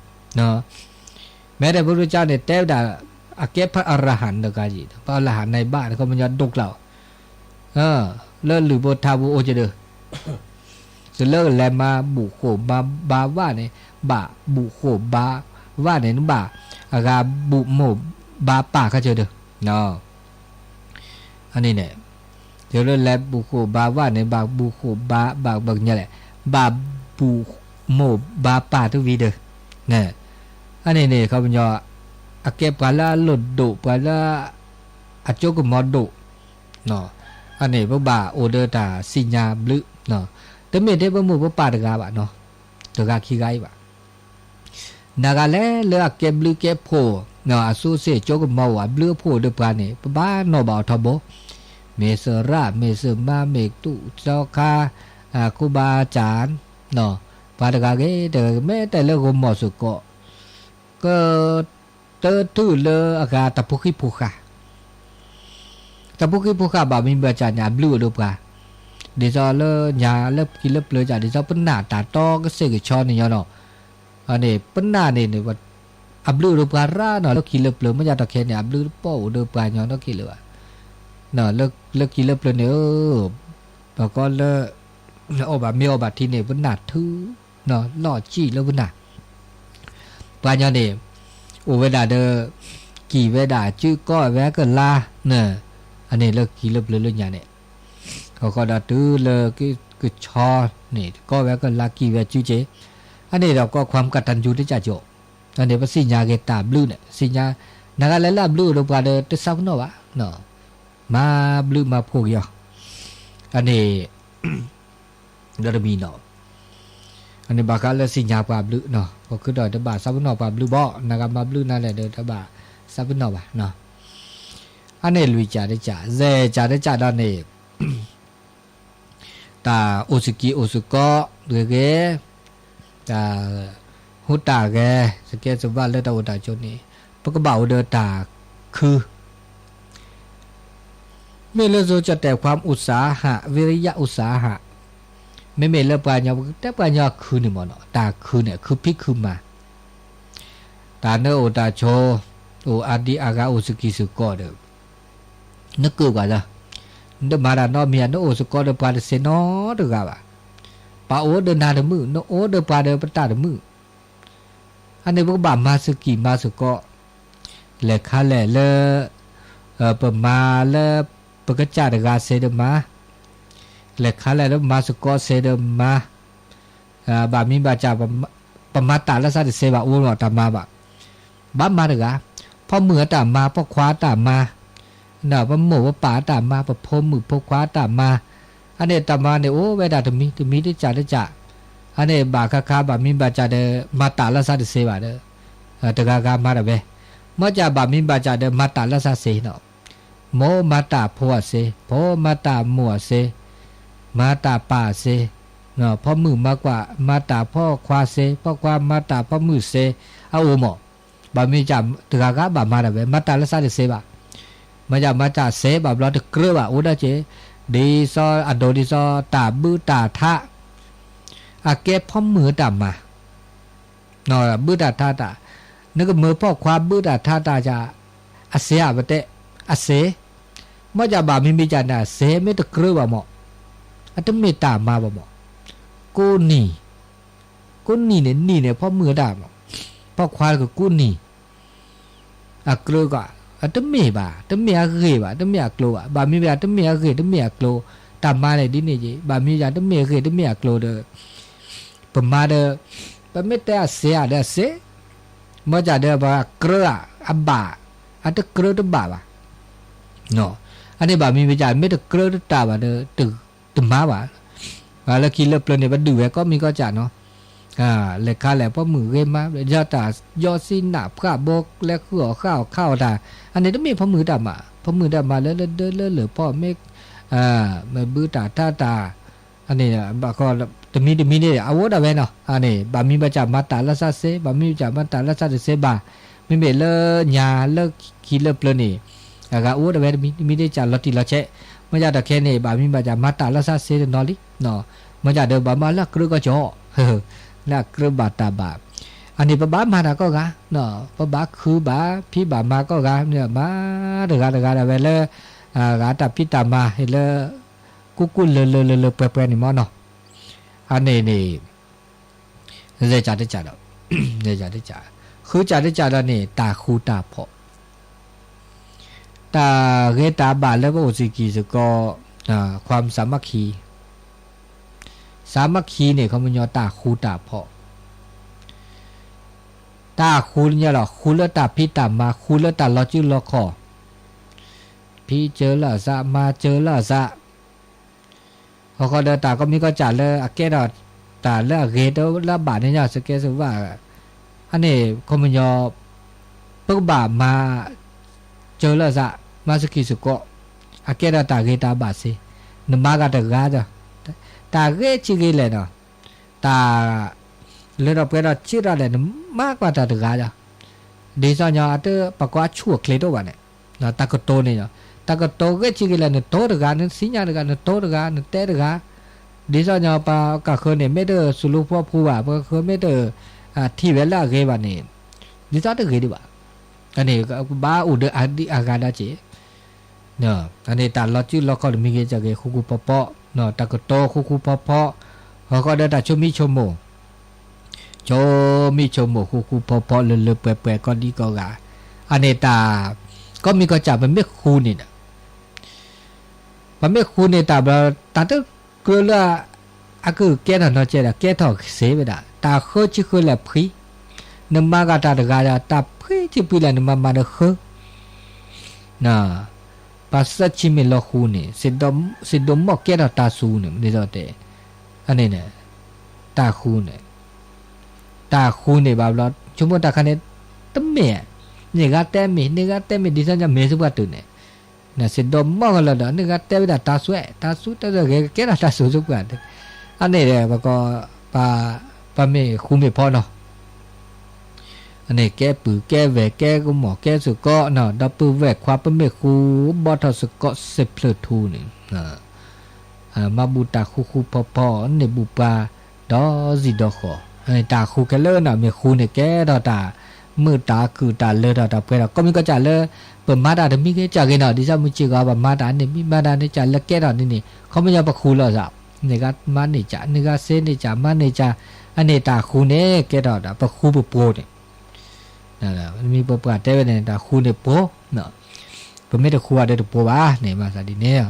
မ့ၢ်တဲ ဖုရူကၠါန့ၣ် တဲဝဲဒၣ် အကဲဖဲအရဟံၤတဂၤအံၤ ဖဲအရဟံၤန့ၣ်ဘၣ် နခီပညီဒိၣ်ကျါအီၤ လၢလၢၢ်ပူၤထးပူၤအိၣ်က့ၤဒီး သုလၢကလဲၤမၤဘူၣ်ဃိၣ်မၤဘါဝဲန့ၣ် ဘၣ်ဘူၣ်ဃိၣ်ဘါဝဲန့ၣ် နဘၣ်အဂၤဘူၣ်မိၢ်ဘါပၢ်ခဲက့ၤဒီး အန့ၣ်န့ၣ် သုလၢလဲၤဘူၣ်ဃိၣ်ဘါဝဲန့ၣ် ဘၣ်ဘူၣ်ဃိၣ်ဘါ ဘၣ်ပကညီလဲၣ် ဘၣ်ဘူၣ်မိၢ်ဘါပၢ်တဝံၤဒီး အန့ၣ်န့ၣ် ခီပညီ အကဲပှၤလၢအလိၣ်ဒိၣ် ပှၤလၢ အစိကမီၤဒိၣ် အန့ၣ် ပဘၣ်အိၣ်ဒီးတၢ်သ့ၣ်ညါဘျုး တမ့ၢ်ထဲပမိၢ်ပပၢ်တဂၤဘၣ်နီၤ တဂၤခံဂၤအံၤဘၣ် နဂၤလဲၣ်လၢအကဲဘျုးကဲဖှိၣ် အသူးအသ့ၣ်စိကမီၤအိၣ် အဘျုးအဖှိၣ်ဒီးပှၤန့ၣ် ပဘၣ်နီၣ်ဘၣ်အီၤထီဘိ မ့ၢ်သရၣ် မ့ၢ်သးမါ မ့ၢ်တူၢ်စီခါ ခူဘၣ်စၢ် ပှၤတဂၤဂ့ၤ တဂၤဂ့ၤ မ့ၢ်တဲလၢဂီၤမီၢ်စ့ၢ်ကီး က တၢ်ထူၣ်လၢအဂၤတၢ်ဖိဃံဖိဃာ် တၢ်ဖိဃံဖိဃာ်ဘၣ်မံဘၣ်စၢ်န့ၣ် အဘျုးအိၣ်ဒီးပှၤ ဒ်သိးလၢညါလၢခံလၢပျၢၤစၢ် ဒ်သိးပနာ်တၢ်တီကစဲၣ်ကဆီန့ၣ်ညီနီၤ န့ၣ် ပနာ်န့ၣ်န့ၣ် အဘျုးအိၣ်ဒီးပှၤရၣ်နီၤ လၢခံလၢပျၢၤ မ့ၢ်ယၤတၢ်ခဲန့ၣ် အဘျုးတပီၢ်အိၣ်ဒီးပှၤညီနီတက့ၢ်လၢၤဘၣ် လၢခံလၢပျၢၤန့ၣ်ဧၢ ပကီလၢ အီၣ်ဘၣ်မ့ၤအီၣ်ဘၣ်ထံန့ၣ် ပနာ်ထု လီၢ်ကံၣ်လၢပနာ် ပှၤညီန့ၣ် အိၣ်ဝဲဒၣ်ဒီး ကံၢ်ဝဲဒၣ်စုကီၢ်ဝဲကလါ အန့ၣ်လၢခံလၢပျၢၤလၢညါန့ၣ် အဃိဒီးတုၤလၢကဆီန့ၣ် ကီၢ်ဝဲကလါကံၢ်ဝဲစုက့ၤ အန့ၣ်ဒီးကီၢ် ความกตัญญู တကးကီး အန့ၣ်ပသ့ၣ်ညါက့ၤတၢ်ဘျုးန့ၣ် သ့ၣ်ညါ နဂၤလဲၣ်လၢအဘျုးအိၣ်ဒီးပှၤဒီး တသးပနီၣ်ဘၣ် မၤဘျုးမၤဖှိၣ်က့ၤအီၤ အန့ၣ် ဒီးတမံၤနီၤ အန့ၣ်ဘၣ်ဃးလၢသ့ၣ်ညါပှၤဘျုးနီၤ ပခုဒီးတဘၣ်သးပနီၣ်ပှၤဘျုးဘၣ် နဂၤမၤဘျုးနၤလဲၣ်ဒီးတဘၣ်သးပနီၣ်ဘၣ်နီၤ အန့ၣ်လွံၢ်ကၠးတကၠး သၢကၠးတကၠးဒီးန့ၣ် တၢ်အိၣ်စကံအိၣ်စကီးဂ့ၤဂ့ၤ တၢ်ဟူးတၢ်ဂဲၤ စကဲစဘၣ်လၢတၢ်အိၣ်တၢ်ဆိးန့ၣ် ပကဘၣ်အိၣ်ဒီးတၢ်ခု မ့ၢ်လၢ จงจำแต่ความอุตสาหะ วิริยะอุตสาหะ မ့မ့ၢ်လၢပှၤညီ ပကတဲပှၤညီခုန့ၣ်မ့ၢ်နီၤ တၢ်ခုန့ၣ် ခုဖံးခုမၤ တၢ်နအိၣ်တၢ်ဆိး အိၣ်အါဒံအါဂၤအိၣ်စကံစကီးဒီး နကုာ်ကွၢ်လၢ နတမၤတၢ်နီတမံၤ နအိၣ်စကီးဒီးပှၤတသ့ၣ်နီတဂၤဘၣ် ပှၤအိၣ်ဒီးနၤတမုာ် နအိၣ်ဒီးပှၤဒီးပတၢ်တမုာ် အန့ၣ်ပကဘၣ်မၤစကံမၤစကီး လဲၤခါလဲၣ်လၢ ပမၤလၢ ပကစၢ်တဂၤစ့ဒီးမၤ လဲၤခါလဲၣ်လၢပမၤစကီးစ့ဒီးမၤ ဘၣ်မံဘၣ်စး ပမၤတၢ်လၢသးတစ့ဘၣ်အိၣ်လီၤတၢ်မၤဘၣ် ဘၣ်မၤတဂၤ ဖီမုၢ်အတၢ်မၤ ဖီခွါအတၢ်မၤ ပမိၢ်ပပၢ်အတၢ်မၤ ပဖိမုၣ်ဖိခွါအတၢ်မၤ အန့ၣ်တၢ်မၤန့ၣ်အိၣ်ဝဲဒၣ်တမံၤတမံၤတကၠးတကၠး အန့ၣ်ဘၣ်ခါခါဘၣ်မံဘၣ်စးဒီး မၤတၢ်လၢသးတစ့ဘၣ်ဒီး တဂၤဂၤမၤတၢ်ဝဲ မ့ၢ်ကဘၣ်မံဘၣ်စးဒီး မၤတၢ်လၢသးစ့နီၤ မိၢ်မၤတၢ်ဖိအစ့ ဖိမၤတၢ်မိၢ်အစ့ မၤတၢ်ပၢ်အစ့ ဖီမုၣ်မၤကွၢ် မၤတၢ်ဖီခွါစ့ ဖီခွါမၤတၢ်ဖီမုၣ်စ့ အအိၣ်မး ဘၣ်မ့ၢ်ကတဂၤဂၤဘၣ်မၤတၢ်ဝဲ မၤတၢ်လၢသးတစ့ဘၣ် မ့ၢ်ကမၤတၢ်စ့ဘၣ်ဘျီတကြၢးဘၣ် အိၣ်ဒၣ်က့ၤ ဒ်သိးအဒိဒ်သိးတၢ်ဘုတၢ်ထး အကဲဖီမုၣ်တၢ်မၤ ဘုတၢ်ထးတၢ် နကမၢဖီၣ်ခွါဘုတၢ်ထးတၢ်ယၤ အစ့ဧါပတဲ အစ့ မ့ၢ်ကဘၣ်မံမံကန့ၣ် အစ့မ့ၢ်တကြၢးဘၣ်မး အတမ့ၢ်တၢ်မၤဘၣ်မး ကိးနံၤ ကိးနံၤန့ၣ် နံၤန့ၣ် ဖီမုၢ်တၢ်မး ဖီၣ်ခွါကကိးနံၤ အကြၢးကီး အတမ့ၢ်ဘၣ် တမ့ၢ်အဂ့ၢ်ဘၣ် တမ့ၢ်အကျိၤဘၣ် ဘၣ်မံဘၣ် တမ့ၢ်အဂ့ၢ် တမ့ၢ်အကျိၤ တၢ်မၤန့ၣ်ဒ်န့ၣ်က့ၤ ဘၣ်မံဘၣ် တမ့ၢ်အဂ့ၢ် တမ့ၢ်အကျိၤဒီး ပမၤဒီး ပမ့ၢ်တဲအစ့ဧါဒီးအစ့ မ့ၢ်ကဒီးပှၤကြၢးဧါ အဘၣ် အတကြၢးတဘၣ်ဘၣ်. အန့ၣ်ဘၣ်မံၤမ့ၢ်ကၠး မ့ၢ်တကြၢးတတၢ်ဘၣ်ဒီး တမၤဘၣ်. လၢခံလၢပျၢၤန့ၣ် ပဒုးဝဲကိးမံၤကိးကၠးနီၤ, လဲၤခါလဲၣ် ပိာ်မုၣ်ဂ့ၤမါ ယတၢ်ယီစံနၢ်ဖှၣ်ဘိ လဲၤဃုအီၣ်ဃၣ်အီၣ်ခးအီၣ်တၢ်, အန့ၣ်တမ့ၢ်ပိာ်မုၣ်တၢ်မၤ, ပိာ်မုၣ်တၢ်မၤလၢလၢဒၢလၢလၢၢ်ဖီမ့ၢ် မ့ၢ်ဘုတၢ်ထါတၢ်, အန့ၣ် ဘၣ်ဃီ တမံၤတမံၤန့ၣ် အအိၣ်ဒၣ်ဝဲနီၤ, အန့ၣ် ဘၣ်မံၤဘၣ်ကၠးမၤတၢ်လၢသးစ့, ဘၣ်မံၤဘၣ်ကၠးမၤတၢ်လၢသးတစ့ဘၣ်, မ့မ့ၢ်လၢညါလၢခံလၢပျၢၤန့ၣ် အဂၤအိၣ်ဒၣ်ဝဲတမံၤတမံၤဒ်ကၠးလီၤတံၢ်လီၤဆဲး, မ့ၢ်ကၠးဒီးခဲန့ၣ် ဘၣ်မံၤဘၣ်ကၠးမၤတၢ်လၢသးစ့တနီၤလံ, မ့ၢ်ကၠးဒီးဘၣ်မၤလၢအကြၢးကီၢ်ကၠီ, လၢအကြၢးဘၣ်တၢ်ဘၣ်, အန့ၣ် ပဘၣ်မၤတၢ်ကိးဂၤ, ပဘၣ်ခုဘၣ်ဖံးဘၣ်မၤကိးဂၤ, မၤတဂၤတဂၤဒၣ်ဝဲလၢ ဂၤတၢ်ဖံးတၢ်မၤလၢ ကူကူလၢလၢလၢလၢပှဲၤပှဲၤန့ၣ်မ့ၢ်နီၤ, အန့ၣ်န့ၣ် ကၠးတကၠးဒီး ဃုကၠးတကၠးဒီးန့ၣ် တၢ်ဃူတၢ်ဖိး, တၢ်ဂ့ၤတၢ်ဘၣ်လၢပအိၣ်စ့ၢ်ကီးစ့ၢ်ကီး ความสามัคคี, สามัคคีန့ၣ် ခီပညီတၢ်ဃူတၢ်ဖိး, တၢ်ဃူန့ၣ်လီၤ ဃူလၢတၢ်ဖံးတၢ်မၤ ဃူလၢတၢ်လီၤစုလီၤခီၣ်, ဖံးစၢၤလၢအသး မၤစၢၤလၢအသး ဃီဃီဒီးတၢ်ကိးမံၤကိးကၠးလၢအကဲထီၣ်တၢ်လၢအဂ့ၤတလၢအဘၣ်န့ၣ်ညါ စကဲစဝၣ်, အန့ၣ် ခီပညီ ပကဘၣ်မၤ စၢၤလၢအသး မၤစ့ၢ်ကီးစ့ၢ်ကီး, အကဲထီၣ်တၢ်ဂ့ၤတၢ်ဘၣ်စ့, နမၤဂၤတဂၤဒီး တၢ်ဂ့ၤဆံးဂ့ၤလဲၣ်နီၤ, တၢ် လၢထီၣ်ပှဲၤထီၣ်ဆံးထီၣ်လဲၣ် နမၤကွၢ်တၢ်တဂၤဒီး, ဒ်သိးညီ အတပှၤကိးအဆူၣ်အချ့တအိၣ်ဘၣ်န့ၣ်, တၢ်ကတိၤန့ၣ်, တၢ်ကတိၤဂ့ၤဆံးဂ့ၤလဲၣ် နတိၤတဂၤ နသ့ၣ်ညါတဂၤ နတိၤတဂၤ နတဲတဂၤ, ဒ်သိးညီ ပှၤကဃၢၤန့ၣ် မ့ၢ်တစူးလူၤဖီဖူဘၣ် ပှၤကဃၢၤမ့ၢ်တ ထံၣ်ဝဲလၢအဂ့ၤဘၣ်န့ၣ်, ဒ်သိးတဂ့ၤဒံးဘၣ်, အန့ၣ် ဘၣ်အိၣ်ဒီးအဒံအဂၤဒီးက့ၤ အန့ၣ်တၢ်လီၤစုလီၤခီၣ်တမံၤဂ့ၤကဲဂ့ၤ ဃူဃူဖိးဖိး, တၢ်ကတိၤဃူဃူဖိးဖိး, ဃီဃီဒီးတၢ်ဆိမိၣ်ဆိမိၣ်, ဆိမိၣ်ဆိမိၣ်ဃူဃူဖိးဖိး လၢလၢပှဲၤပှဲၤ ကိးဒံကိးဂၤ, အန့ၣ်တၢ် ကိးမံၤကိးကၠး ပမ့ၢ်ဃူန့ၣ်ဒီး ပမ့ၢ်ဃူန့ၣ်တၢ်ဘျီ တၢ်တကြၢးလၢ အကကဲထီၣ်နီၤကဲဒီး ကဲထီၣ်စ့ဝဲဒၣ် တၢ်ဃၢဆံဃၢလဲၣ်ဖှံ, နမၤဂၤတၢ်တဂၤဒီး တၢ်ဖှံဆံဖှံလဲၣ် နမၤမၤဒီးဃၢ ပှၤသၢဆံမ့ၢ်လီၤဃူန့ၣ် စ့ဒိၣ်မီၣ်ကဲထီၣ်တၢ်စူၤန့ၣ် ဒ်သိးတဲ, အန့ၣ်န့ၣ် တၢ်ဃူန့ၣ်, တၢ်ဃူန့ၣ်ဘၣ်ဘျီ ဆိကမိၣ်တၢ်ခါန့ၣ် တမ့ၢ်, န့ၢ်ဂၤတဲမ့ၢ် န့ၢ်ဂၤတဲမ့ၢ် ဒ်သိးညါမ့ၢ်သပှၢ်တုာ်န့ၣ်, စ့ဒိၣ်မီၣ်ကလီၤဒီး န့ၢ်ဂၤတဲဝဲဒၣ်တၢ်စွဲ တၢ်စူၤတဲဂ့ၤကဲထီၣ်တၢ်စူၤသပှၢ်, အန့ၣ်ဒီး ပက ပမ့ၢ်ဃူမ့ၢ်ဖိးနီၤ အန့ၣ် ကဲပုၢ်ကဲဝဲၢ်ကဲကမီၤကဲစ့ၢ်ကီးနီၤ ဒီပုၢ်ဝဲၢ်ခွါ ပမ့ၢ်ဃူဘီထီၣ်စ့ၢ်ကီးစံးဖျၢၣ်ထူန့ၣ်, မၤဘူၣ်တၢ်ဃူဃူဖိးဖိး န့ၢ်ဘူၣ်ပှၤဒီးစံၣ်ဒီးဃီ, တၢ်ဃူခဲလၢာ်နီၤ မ့ၢ်ဃူန့ၣ်ကဲထီၣ်တၢ်မုာ်တၢ်ခုၣ်တၢ်လၢထီၣ်တၢ်ပှဲၤထီၣ် ကိးမံၤကိးကၠးလၢ ပမၤတၢ်တမံၤဂ့ၤကၠးဂ့ၤနီၤ ဒ်သိးမုၢ်ဆ့ၣ်ဂီၤ ပမၤတၢ်န့ၣ်မံၤမၤတၢ်န့ၣ်ကၠးလၢကဲထီၣ်န့ၣ်န့ၣ် ခီပညီပဃူလိာ်သး န့ၢ်ဂၤမၤန့ၢ်ကၠး န့ၢ်ဂၤစ့န့ၢ်ကၠး မၤန့ၢ်ကၠး, အန့ၣ်တၢ်ဃူန့ၣ် ကဲထီၣ်ဒီး ပဃူပပှိၤန့ၣ် မ့ၢ်ပပှၤတဲဝဲန့ၣ် တၢ်ဃူန့ၣ်ပှိၤ, ပမ့ၢ်တဃူအီၤဒီးတပှိၤဘၣ်န့ၣ် မၤသးဒ်န့ၣ်,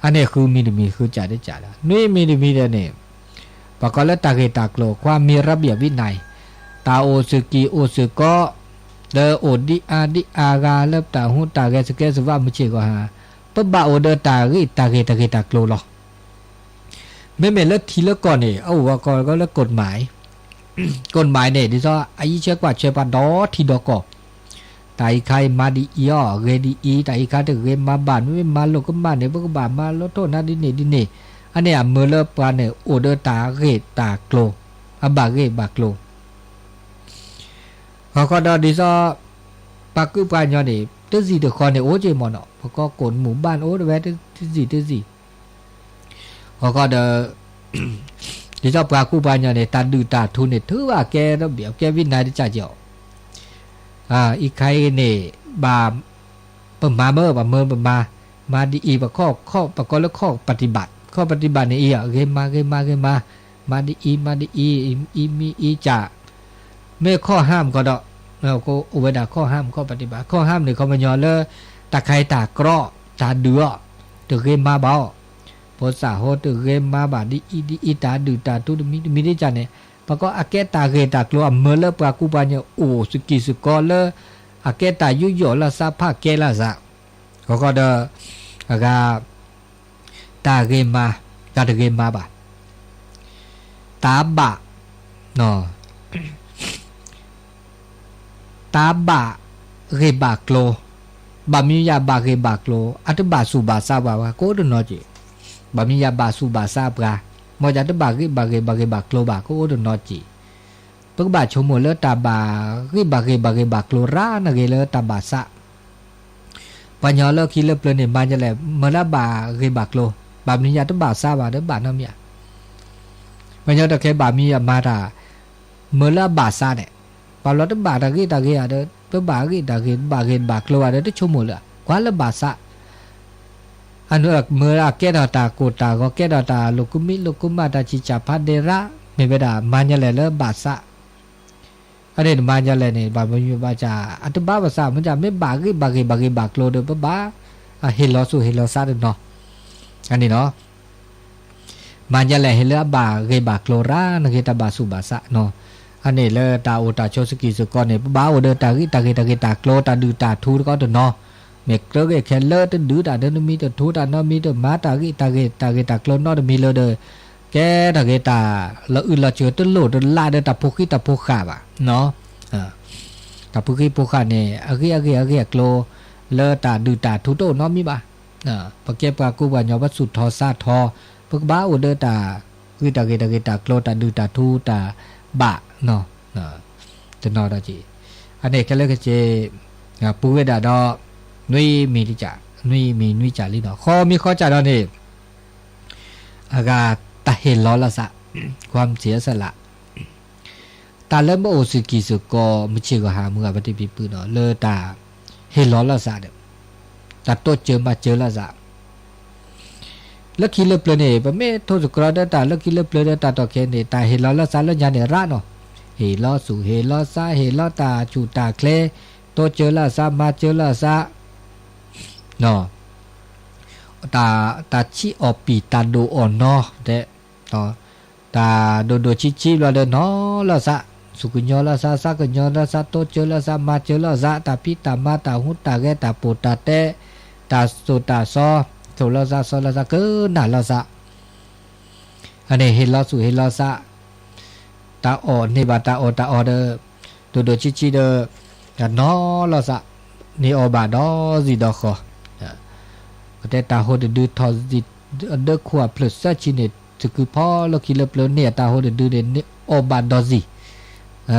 အန့ၣ်ဃုမံၤတမံၤ ဃုကၠးတကၠးဒီး နွံမံၤတမံၤဒီးန့ၣ် ပှၤကိးလၢတၢ်ဂ့ၢ်တၢ်ကျိၤ ความมีระเบียบวินัย တၢ်အိၣ်စ့ၢ်ကီးအိၣ်စ့ၢ်ကီး လၢအိၣ်ဒံးအါဒံးအါဂၤလၢပတၢ်ဟူးတၢ်ဂဲၤစကဲစဝးမုၢ်ဆ့ၣ်ဂီၤဟါ, ပဘၣ်အိၣ်ဒီးတၢ်ဂ့ၢ်တၢ်ဂ့ၢ်တၢ်ဂ့ၢ်တၢ်ကျိၤလီၤ. မ့မ့ၢ်လၢထံလၢကီၢ်န့ၣ် အအိၣ်ဝဲကိးလၢ กฎหมาย กฎหมาย န့ၣ် ဒ်သိးအအံးဆၢကွၢ်ဆၢပှၤဒီးထံဒီးကီၢ်, တၢ်အံၤခါအံၤမၤဒ်အံၤအီၤ ဂ့ၤဒ်အံၤ, တၢ်အံၤခါတဂ့ၤမၤဘၣ် မ့မ့ၢ်မၤလိာ်ကမၣ်န့ၣ် ပကဘၣ်မၤလိထိၣ်နၤဒ်န့ၣ်ဒ်န့ၣ်, အန့ၣ်အမၢလၢပှၤန့ၣ် အိၣ်ဒီးတၢ်ဂ့ၢ်တၢ်ကျိၤ အဘၣ်ဂ့ၢ်ဘၣ်ကျိၤ ဃီဃီဒီးဒ်သိး ပှၤကူပှၤညီန့ၣ် တစံၣ်တဃီန့ၣ် အိၣ်က့ၤမ့ၢ်နီၤ, ပကိးကိးမူၢ်ဘၣ်န့ၣ် အိၣ်တဝဲတစံၣ်တစံၣ်, ဃီဃီဒီး ဒ်သိးပှၤကူပှၤညီန့ၣ် တၢ်ဒုၣ်တၢ်ထူန့ၣ် ထုးဘၣ်ကဲဒီးဘၣ်ကဲဝံနၤတကၢ်က့ၤအီၤ, အံၤခါအံၤန့ၣ် ဘၣ် ပမၤမၢ ပမၢပမၤ, မၤဒ်အံၤ ပခီၣ်ခီၣ် ပကိးလၢခီၣ်ပတံၢ်ဘၣ်, ခီၣ်ပတံၢ်ဘၣ်န့ၣ်အံၤ ဂ့ၤမၤဂ့ၤမၤဂ့ၤမၤ, မၤဒ်အံၤ မၤဒ်အံၤ အံၤမံအံကၢ်, မ့ၢ်ခီၣ်ဟၢမ်ကီးဒီး အိၣ်ဝဲဒၣ်ခီၣ်ဟၢမ် ခီၣ်ပတံၢ်ဘၣ်, ခီၣ်ဟၢမ်န့ၣ် ခီပညီလၢ တၢ်ခါအံၤတၢ်ကြီ တၢ်ဒုးအီၤ တဂ့ၤမၤဘၣ်အီၤ, ဖိသၣ်ဟိတဂ့ၤမၤဘၣ်ဒ်အံၤဒ်အံၤ တၢ်ဒုၣ်တၢ်ထူတမံၤတမံၤဒ်ကၢ်န့ၣ် ပကိးအကဲတၢ်ဂ့ၢ်တၢ်ကျိၤအမၢလၢပှၤကူပှၤညီအိၣ်စ့ၢ်ကီးစ့ၢ်ကီးလၢ အကဲတၢ်ယူးယီၣ်လီၤသး ဖးကဲလီၤသး, ဂီၤဂီၤဒီး အဂၤ တၢ်ဂ့ၤမၤ, တၢ်တဂ့ၤမၤဘၣ်, တၢ်ဘၣ်, တၢ်ဘၣ်ဂ့ၢ်ဘၣ်ကျိၤ, ဘၣ်မနုၤယၤဘၣ်ဂ့ၢ်ဘၣ်ကျိၤ, အတဘၣ်သူၣ်ဘၣ်သးဘၣ်ဝဲ ကအိၣ်တနီၤက့ၤ, ဘၣ်မနုၤယၤဘၣ်သူၣ်ဘၣ်သးပှၤ, မ်ယၤတဘၣ်ဂ့ၢ်ဘၣ်ဂ့ၢ်ဘၣ်ဂ့ၢ်ဘၣ်ကျိၤဘၣ် ကအိၣ်တနီၤက့ၤ, ပကဘၣ်ဆိကမိၣ်လၢတၢ်ဘၣ်ဂ့ၢ်ဘၣ်ဂ့ၢ်ဘၣ်ဂ့ၢ်ဘၣ်ကျိၤရၤနဂ့ၤလၢတၢ်ဘၣ်သး ပှၤကညီလၢခံလၢပျၢၤန့ၣ် မၤညါလဲၣ် မၢလၢအဘၣ်ဂ့ၢ်ဘၣ်ကျိၤ, ဘၣ်မနုၤယၤတဘၣ်သးဘၣ်ဒီးဘၣ်နီတမံၤဧါ, ပှၤကညီတၢ်ခဲဘၣ်မနုၤယၤမၤတၢ်, မၢလၢအဘၣ်သးန့ၣ်, ပှၤဘျီတဘၣ်တၢ်ဂ့ၢ်တၢ်ဂ့ၤဧါဒီး တဘၣ်ဂ့ၢ်တၢ်ဂ့ၢ် ဘၣ်ဂ့ၢ်ဘၣ်ကျိၤဘၣ်ဒီး တဆိကမိၣ်လၢ ကွၢ်လၢဘၣ်သး အမၢအကဲထီၣ်တၢ်ကိၢ်တၢ်ဂီၤ ကဲထီၣ်တၢ်လိာ်ကူမံလိာ်ကူမၣ် တၢ်ဆံၣ်စၢ်ဖးဒဲးရၣ် မ့ၢ်ဝဲဒၣ်မၤညါလဲၣ်လၢဘၣ်သး, အန့ၣ်တမၤညါလဲၣ်န့ၣ် ဘၣ်မနုၤဘၣ်ကၢ် အတဘၣ်ဘၣ်သး မ့ၢ်ကၢ်မ့ၢ်ဘၣ်ဂ့ၢ်ဘၣ်ဂ့ၢ်ဘၣ်ဂ့ၢ်ဘၣ်ကျိၤဒီး ပဘၣ် ဟ့ၣ်လီၤသူၣ်ဟ့ၣ်လီၤသးတနီၤ, အန့ၣ်လီၤ မၤညါလဲၣ် ဟ့ၣ်လၢအဘၣ်ဂ့ၢ်ဘၣ်ကျိၤရၣ်နဂ့ၤ တၢ်ဘၣ်သူၣ်ဘၣ်သးနီၤ, အန့ၣ်လၢတၢ်အိၣ်တၢ်ဆိးစကံၢ်စကီးန့ၣ် ပဘၣ်အိၣ်ဒီးတၢ်ဂ့ၢ်တၢ်ဂ့ၢ်တၢ်ဂ့ၢ်တၢ်ကျိၤ တၢ်ဒုၣ်တၢ်ထူတကီတနီၤ, မ့ၢ်ကြၢးဂ့ၤခဲလၢာ် တဒုးတၢ်နီတမံၤတထူတၢ်နီတမံၤတမၤတၢ်ဂ့ၢ်တၢ်ဂ့ၢ်တၢ်ဂ့ၢ်တၢ်ကျိၤနီတမံၤလၢဒီး ကဲထီၣ်က့ၤတၢ်လီၤအုၣ်လီၤစၢၤတလိၣ်တလးဒီးတၢ်ဖိဃံတၢ်ဖိဃာ်ဘၣ်နီၤ, တၢ်ဖိဃံဖိဃာ်န့ၣ် အဂ့ၢ်အဂ့ၢ်အဂ့ၢ်အကျိၤ လၢတၢ်ဒုၣ်တၢ်ထူတအိၣ်နီတမံၤဘၣ် ပကဲပှၤကူပှၤကညီ ပသူၣ်ထီၣ်သးထီၣ် ပကဘၣ်အိၣ်ဒီးတၢ်ဂ့ၢ်တၢ်ဂ့ၢ်တၢ်ဂ့ၢ်တၢ်ကျိၤ တၢ်ဒုၣ်တၢ်ထူတၢ်ဘၣ်နီၤ, တနီၤဒီးက့ၤ, အန့ၣ်ခဲလၢာ်ခဲဆ့ ပူၤဝဲဒၣ်ဒီး နွံမံၤတကး နွံမံၤနွံကးလံနီၤ, ဃီမံၤဃီကးဒီးန့ၣ် အဂၤတၢ်ဟ့ၣ်လီၤလီၤသး ကွၢ်မ့ၢ်စ့အဆၢလး တၢ်လၢမ့ၢ်အိၣ်စကံၢ်စကီး မုၢ်ဆ့ၣ်ကီၢ်ဟါမုၢ်ဂၤပတံၤပံၤပူၤနီၤ လၢတၢ်ဟ့ၣ်လီၤလီၤသးဒီး တၢ်တိစၢၤမၤစၢၤလီၤသး လၢခံလၢပျၢၤန့ၣ် ပမ့ၢ်ထိၣ်သတြီၤဒီးတၢ်လၢခံလၢပျၢၤဒီးတၢ်တီၢ်ခဲန့ၣ် တၢ်ဟ့ၣ်လီၤလီၤသးလၢညါန့ၣ်ရၣ်နီၤ, ဟ့ၣ်လီၤသူၣ်ဟ့ၣ်လီၤသး ဟ့ၣ်လီၤတၢ်ဆူၣ်တၢ်ချ့ တိစၢၤလီၤသး မၤစၢၤလီၤသး တၢ်ဆံးအီၣ်ပံာ်တၢ်ဒိၣ်အီၣ်နီၤ တၢ်ဒိၣ်ဒိၣ်ဆံးဆံးဘျီဒီးနီၤလီၤသး, သူၣ်ကညီၤလီၤသး သးကညီၤလီၤသး တိစၢၤလီၤသး မၤစၢၤလီၤသး တၢ်ဖံးတၢ်မၤ တၢ်ဟူးတၢ်ဂဲၤ တၢ်ပိာ်တၢ်တဲ တၢ်သိၣ်တၢ်သီ သိၣ်လီၤသး သီလီၤသး ကနၣ်လီၤသး အန့ၣ်ဟ့ၣ်လီၤသူၣ်ဟ့ၣ်လီၤသး, တၢ်အီၣ်န့ၢ်ဘၣ်တၢ်အီၣ်တၢ်အီဒီး ဒိၣ်ဒိၣ်ဆံးဆံးဒီး တၢ်နီၤလီၤသး, န့ၢ်အီၣ်ဘၣ်ဒီးစံၣ်ဒီးဃီ, ပတဲတၢ်ဟိတဒုထီၣ်စံၣ်, ဒၢခိၣ်အဖျၢၣ်သၢဆံန့ၣ် သကုၤဖီလၢခံလၢပျၢၤန့ၣ် အ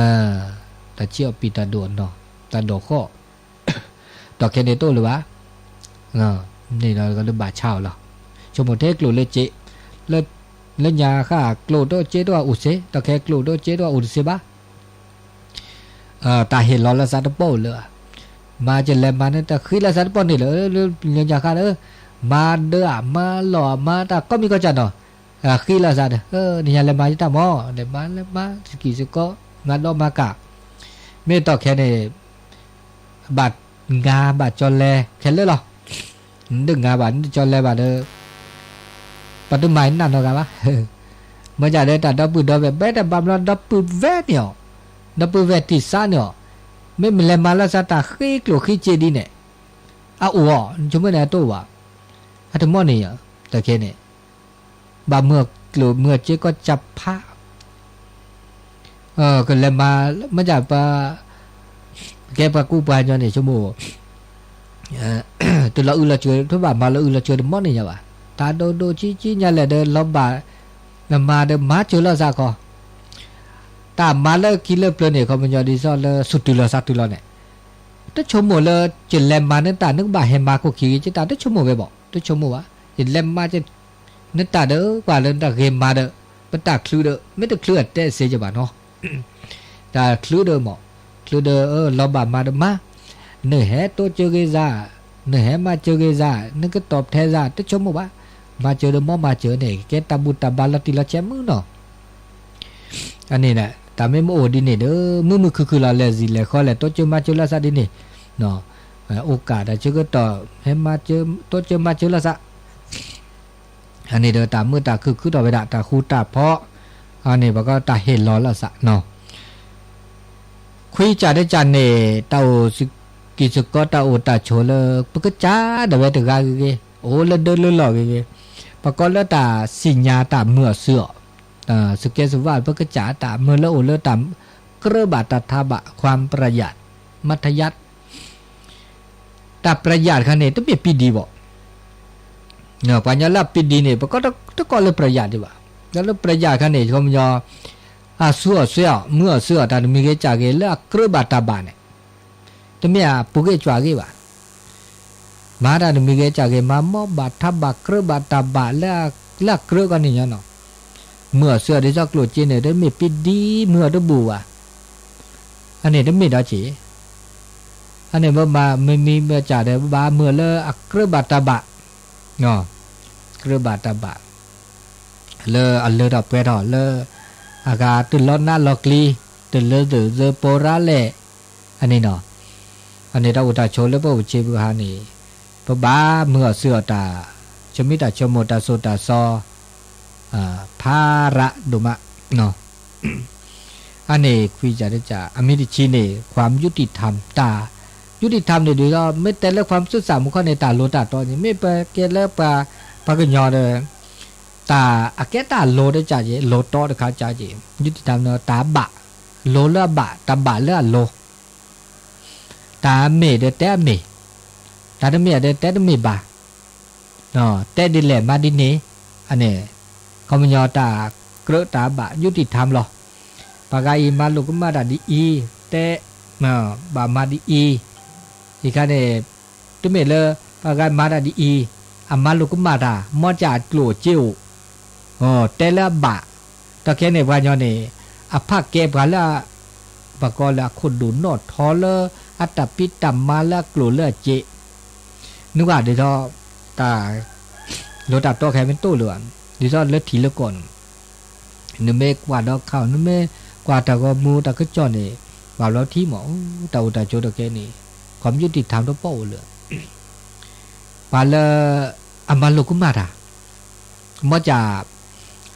တၢ်ဟိတဒုန့ၣ် န့ၢ်အီၣ်ဘၣ်ဒီးစံၣ်, တၢ်ဆံးအီၣ်ပံာ်တၢ်ဒိၣ်အီၣ်နီၤ, တၢ်ဒိၣ်ဃီၣ် တီၢ်ခဲန့ၣ်တအိၣ်လၢၤဘၣ်, န့ၣ်ဒီးကဘၣ်ဆါအီၤလီၤ, ဆိကမိၣ်ထဲကျိၣ်လၢစ့, လၢညါဃၣ်ကျိၣ်တအိၣ်စ့တအိၣ် တီၢ်ခဲကျိၣ်တအိၣ်စ့တအိၣ်အိၣ်တသ့ဘၣ်, တၢ်ဟ့ၣ်လီၤလၢသးတပိာ်လၢၤ, မၤကလဲၤမၤန့ၣ်တၢ်ဃံလၢသးတပိာ်န့ၣ်လၢ, လၢညါဃၣ်လၢ, မၤဒၢအမၤလီၢ်အမၤတၢ်ကိးမံၤကိးကၢ်နီၤ, ဃံလၢသးဒီး, နညါလဲၤမၤယတၢ်မီၢ်, လဲၤမၤလဲၤမၤ စကံၢ်စကီး, မၤဒီးမၤကၢ်, မ့ၢ်တီၢ်ခဲန့ၣ် ဘၣ်ငါဘၣ်ကၠီလဲခဲလၢာ်လီၤ. နတငါဘၣ် နတကၠီလဲဘၣ်ဒီး ပှၤတမၤနးနီတဂၤဘၣ်. မ့ၢ်ဒ်ဒီးတၢ်ဒီပုၢ်ဒီဝဲၢ် ဘၣ်တဘၣ်ဘျီဒီပုၢ်ဝဲၢ်န့ၣ်အီၤ, ဒီပုၢ်ဝဲၢ်တံၢ်သးန့ၣ်အီၤ, မ့ၢ်မလဲၤမၤလၢသးတၢ်ဃ့ကျိၣ်ဃ့စ့ဒ်န့ၣ်, အအိၣ်အီၤ ဆိကမိၣ်န့ၣ်အတအိၣ်ဘၣ်. အတမီၢ်န့ၣ်ယၤ တၢ်ခဲန့ၣ် ဘၣ်မုာ်ကျိၣ်မုာ်စ့ကီးကၢ်ဖး ကလဲၤမၤ မ့ၢ်ဒ်ပှၤ ကဲပှၤကူပှၤကညီန့ၣ် ဆိကမိၣ် တလီၤအုၣ်လီၤစၢၤ တဘၣ်မၤလီၤအုၣ်လီၤစၢၤတမီၢ်န့ၣ်ယၤဘၣ်. တၢ်ဒိၣ်ဒိၣ်ဆံးဆံးညါလဲၣ်ဒီး လီၤဘၣ် နမၤဒီးမၤစၢၤလီၤသးခီ, တၢ်မၤလၢခံလၢပျၢၤန့ၣ် ခီပညီဒ်သိးလၢသူၣ်တုၤလီၤသးတုၤလီၤန့ၣ်, တဆိကမိၣ်လၢ ယလဲၤမၤနတၢ် နကဘၣ်ဟဲမၤခိၣ်ခံဂ့ၤ ယတၢ်တဆိကမိၣ်ဝဲဘၣ်, တဆိကမိၣ်ဘၣ်. ယလဲၤမၤ နတၢ်ဒီး ကွၢ်လၢနတၢ်ဂ့ၤမၤဒီး ပတၢ်ချုးဒီး မ့ၢ်တချုးအတဲစ့ယဘၣ်နီၤ, တၢ်ချုးဒီးမး ချုးဒီး လီၤဘၣ်မၤဒီးမၤ, နဟဲတိစၢၤဂ့ၤသး, နဟဲမၤစၢၤဂ့ၤသး, နကတီၢ်ထဲသး တဆိကမိၣ်ဘၣ်. မၤစၢၤဒီးမ့ၢ်မၤစၢၤန့ၣ် ကဲတၢ်ဘူၣ်တၢ်ဘါလီၤတံၢ်လီၤဆဲးမုၢ်နီၤ. အန့ၣ် တၢ်မ့ၢ်မ့ၢ်အိၣ်ဒ်န့ၣ်ဒီး မုာ်မုာ်ခုၣ်ခုၣ်လီၤ လဲၤစံၣ်လဲၤဃီ လဲၤတိစၢၤမၤစၢၤလီၤသးဒ်န့ၣ်, အိၣ်ကၢ်တၢ်ဆၢကတီၢ် ဟဲမၤစၢၤ တိစၢၤမၤစၢၤလီၤသး အန့ၣ်ဒီးတၢ်မုာ်တၢ်ခုၣ်ခုၣ်ထီၣ်ဝဲဒၣ် တၢ်ဃူတၢ်ဖိး, အန့ၣ်ပကတၢ်ဟ့ၣ်လီၤလီၤသးနီၤ. ခွံကၢ်တကၢ်န့ၣ် တၢ်အိၣ် တံၤသကိးတၢ်အိၣ်တၢ်ဆိးလၢ ပကစၢ်ဒၣ်ဝဲတဂၤဂ့ၤဂ့ၤ, အိၣ်လၢဒၢလၢလီၢ်ဂ့ၤဂ့ၤ, ပကိးလၢတၢ်စံၣ်ညါတၢ်မုာ်အီၣ်စၢၤအီၤ, စကဲစဝါ ပကစၢ်တၢ်မုာ်လၢအိၣ်လၢတၢ်ကြၢးဘၣ်တၢ်ထးဘၣ် ความประหยัด มัธยัสถ์ တၢ် ประหยัด တခါန့ၣ် တမ့ၢ်ပံဒံးဘၣ်. ပှၤကညီလၢအပံဒံးန့ၣ် ပကိးတကိးလၢ ประหยัด ဒံးဘၣ်. ဒီးလၢ ประหยัด တခါန့ၣ် ခီပညီ အစူၢ်အီၣ်စူၢ်အီၣ် မုာ်အီၣ်စၢၤအီၤ တၢ်တမံၤဂ့ၤကၢ်ဂ့ၤ လၢအကြၢးဘၣ်တၢ်ဘၣ်န့ၣ် တမ့ၢ်အပူၤဂ့ၤကွၢ်ဂ့ၤဘၣ်. မၤတၢ်တမံၤဂ့ၤကၢ်ဂ့ၤ မၤမီၢ်ဘၣ်ထးဘၣ်ကြၢးဘၣ်တၢ်ဘၣ်လၢအကြၢးကီန့ၣ်ညါနီၤ. မုာ်အီၣ်စၢၤအီၤဒ်သိးကျိၣ်စ့န့ၣ် တမ့ၢ်ပံဒံး မုာ်အီၣ်တဘူၣ်ဘၣ်. အန့ၣ်တမ့ၢ်ဒီးက့ၤ အန့ၣ်မ့ၢ်မၤမ့မံမ့ၢ်ကၢ်ဒီး ဘၣ်မုာ်လၢအကြၢးဘၣ်တၢ်ဘၣ်, ကြၢးဘၣ်တၢ်ဘၣ် လၢအလၢထီၣ်ပှဲၤထီၣ်လၢ အဂၤတလီၤနးလီၤကျံ, တလၢသၢၣ်သၢပိရါလဲၣ်, အန့ၣ်နီၤ, အန့ၣ်တၢ်အိၣ်တၢ်ဆိးလၢပအိၣ်ပဆ့ပဟါန့ၣ်, ပဘၣ်မုာ်အီၣ်စၢၤအီၤတၢ် ဆိမိၣ်တၢ်ဆိကမိၣ်တၢ်သိၣ်တၢ်သီ ဖးရးဒိၣ်မး အန့ၣ်ခွံကၢ်တကၢ် အမံၤတဆံန့ၣ် ความยุติธรรม တၢ် ยุติธรรม န့ၣ်ဒ်သိး မ့ၢ်တဲလၢ ความซื่อสัตย์ မူခီန့ၣ် တၢ်လိၤတၢ်တီန့ၣ် မ့ၢ်ပကဲလၢပှၤ ပှၤကညီဒီး တၢ်အကဲတၢ်လိၤတကၢ်က့ၤ လိၤတီတခါကၢ်က့ၤ ยุติธรรม န့ၣ် တၢ်ဘၣ် လိၤလၢအဘၣ် တၢ်ဘၣ်လၢအလိၤ တၢ်အမ့ၢ်ဒီးတဲအမ့ၢ်, တၢ်တမ့ၢ်ဒီးတဲတမ့ၢ်ဘၣ်, တဲဒ်လဲၣ်မၤဒ်န့ၣ်, အန့ၣ် ခီပညီတၢ်ကြၢးတၢ်ဘၣ် ยุติธรรม လီၤ. ပှၤဂၤအံၤမၤလိာ်ကမၣ်တၢ်ဒ်အံၤ, တဲ ဘၣ်မၤဒ်အံၤ, အံၤခါန့ၣ် တမ့ၢ်လၢ ပှၤဂၤမၤတၢ်ဒ်အံၤ, အမၤလိာ်ကမၣ်တၢ် မ့ၢ်ကၢ်အကျိၣ်အစ့အိၣ် တဲလၢအဘၣ်, ဒီးခဲန့ၣ်ပှၤကညီန့ၣ် အဖးကဲပှၤလၢ ပှၤကိးလၢအခိၣ်ဒိၣ်နီၣ်ထီလၢ အတၢ်ဖံးတၢ်မၤလၢအကျိၣ်လၢအစ့, နကွၢ်ဒ်သိး တၢ် လိၤတၢ်တီခဲမ့ၢ်တအိၣ်လၢၤဘၣ်, ဒ်သိးလၢထံးလၢကီၢ်န့ၣ် နမ့ၢ်ကွၢ်ဒီးခါ နမ့ၢ်ကွၢ်တၢ်ဂီၤမူတၢ်ကစီၣ်န့ၣ် ဘၣ်ဘျီထံမး တၢ်အိၣ်တၢ်ဆိးတကဲန့ၣ် ความยุติธรรม တပီၣ်အိၣ်လၢၤ ပှၤလၢ အမၤလိာ်ကမၣ်တၢ် မ့ၢ်ကၢ်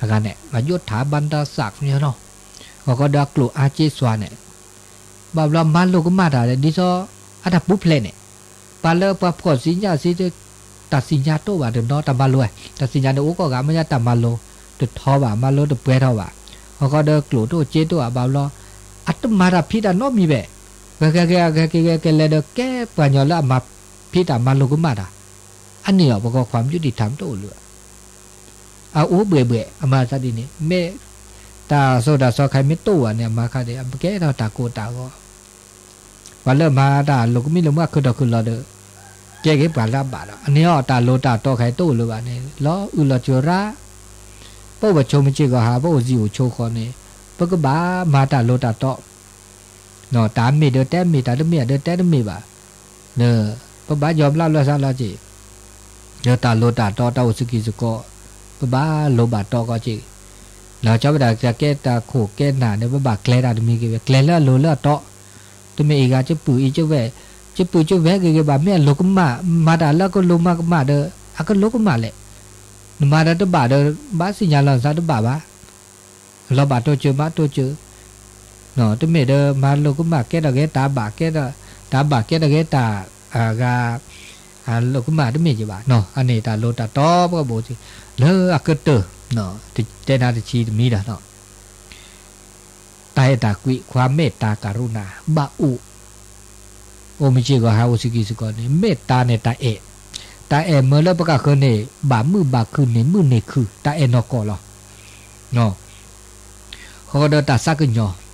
အဂၤန့ၣ် မၤယိၣ်ထၣ်ဘၣ်တၢ်သးကညီၤနီၤ အဃိဒီးအကျိၣ်အါစ့စွါန့ၣ် ဘၣ်ဘျီမၤလိာ်ကမၣ်တၢ်ဒီး ဒ်သိး အတၢ်ပူၤဖျဲးန့ၣ် ပှၤလၢပှၤဖှီၣ်သ့ၣ်ညါသ့ တၢ်သ့ၣ်ညါတအိၣ်ဘၣ်တနီၤ တၢ်မၤလိာ်ဝဲ တၢ်သ့ၣ်ညါန့ၣ်အိၣ်ကိးဂၤ မ့ၢ်ညါတၢ်မၤလိာ်တထီဘၣ် မၤလိာ်တပှဲၤထီဘၣ် အဃိဒီးကျိၣ်တအိၣ်စ့တအိၣ်ဘၣ်ဘျီ အတမၤတၢ်ဖံးတၢ်နီတမံၤဘၣ် ဂဲၤဂဲၤဂဲၤဂဲၤက့ၤဂဲၤကလဲၤဒီးကဲပှၤကညီလၢအမၤဖံးတၢ်မၤလိာ်ကမၣ်တၢ် အန့ၣ်အီၤ ပကီၢ် ความยุติธรรม တအိၣ်လၢၤ အအိၣ်ဘှဲၣ်ဘှဲၣ် အမၤသးဒ်န့ၣ် မ့ၢ်တၢ်သိၣ်တၢ်သီခါမ့ၢ်တအိၣ်ဘၣ်န့ၣ် အမၤခါဒီး အကဲထီၣ်တၢ်ကိၢ်တၢ်ဂီၤ ပှၤလၢမၤတၢ်လိာ်ကမံၤလိာ်မုၢ်ခုၣ်ဒီးခုၣ်လီၤဒီး ကဲက့ၤပှၤလၢအဘၣ်ဒီး အန့ၣ်အီၤ တၢ်လိၤတၢ်တီခဲအံၤတအိၣ်လၢၤဘၣ်န့ၣ် လီၤအုၣ်လီၤစၢၤရၣ် ပအိၣ်ပဆိးမုၢ်ဆ့ၣ်ဂီၤဟါ ပအိၣ်စံာ်အိၣ်ဆိးဃီန့ၣ် ပကဘၣ်မၤတၢ်လိၤတၢ်တီ တၢ်မ့ၢ်ဒီးတဲမ့ၢ် တၢ်တမ့ၢ်ဒီးတဲတမ့ၢ်ဘၣ် ပဘၣ်ယီၤဘျါလၢသးလီၤက့ၤ ဒီးတၢ်လိၤတၢ်တီတၢ်အိၣ်ဆူၣ်က့ၤစ့ၢ်ကီး ပဘၣ်လိၤဘၣ်တီကီးက့ၤ လီၤဆီဝဲဒၣ်တၢ်ကဲတၢ်ခိၣ်ကဲနၢ်န့ၣ် ပဘၣ်ကျဲၤတၢ်တမံၤက့ၤဝဲ ကျဲၤလၢအလိၤလၢအတီ တမ့ၢ်အံၤဂၤ ကပုာ်အံၤကဝဲၢ် ကပုာ်ကဝဲၢ်ဂ့ၤဂ့ၤဘၣ် မ့ၢ်အလိၤကမၣ် မၤတၢ်လၢအကလိၤမၤကမၣ်ဒီး အကလိၤကမၣ်လဲၣ် နမၤဒီးတဘၣ်ဒီး ဘၣ်သ့ၣ်ညါလီၤနသးတဘၣ်ဘၣ် လီၤဘၣ်တိစၢၤမၤတိစၢၤ တမ့ၢ်ဒီးမၤလိာ်ကမၣ်ကဲထီၣ်က့ၤတၢ်ဘၣ်ကဲထီၣ် တၢ်ဘၣ်ကဲထီၣ်က့ၤတၢ် အဂၤ လိာ်ကမၣ်တမ့ၢ်က့ၤဘၣ် အန့ၣ်တၢ်လိၤတၢ်တီပကဘၣ်အိၣ် လၢအကတၢၢ် တဲနၤတဆံတမံၤဒီး တၢ်အဲၣ်တၢ်ကွံ ความเมตตากรุณา ဘၣ်အိၣ် အိၣ်မုၢ်ဆ့ၣ်ဂီၤဟါအိၣ်ဆူၣ်က့ၤစ့ၢ်ကီးန့ၣ် မ့ၢ်တၢ်န့ၣ်တၢ်အဲၣ် တၢ်အဲၣ်မၢလၢပကဃၢၤန့ၣ် ဘၣ်မုာ်ဘၣ်ခုၣ်န့ၢ်မုာ်န့ၢ်ခုၣ် တၢ်အဲၣ်နီၢ်ကီၢ်လီၤ ဃီဒီးတၢ်သးကညီၤ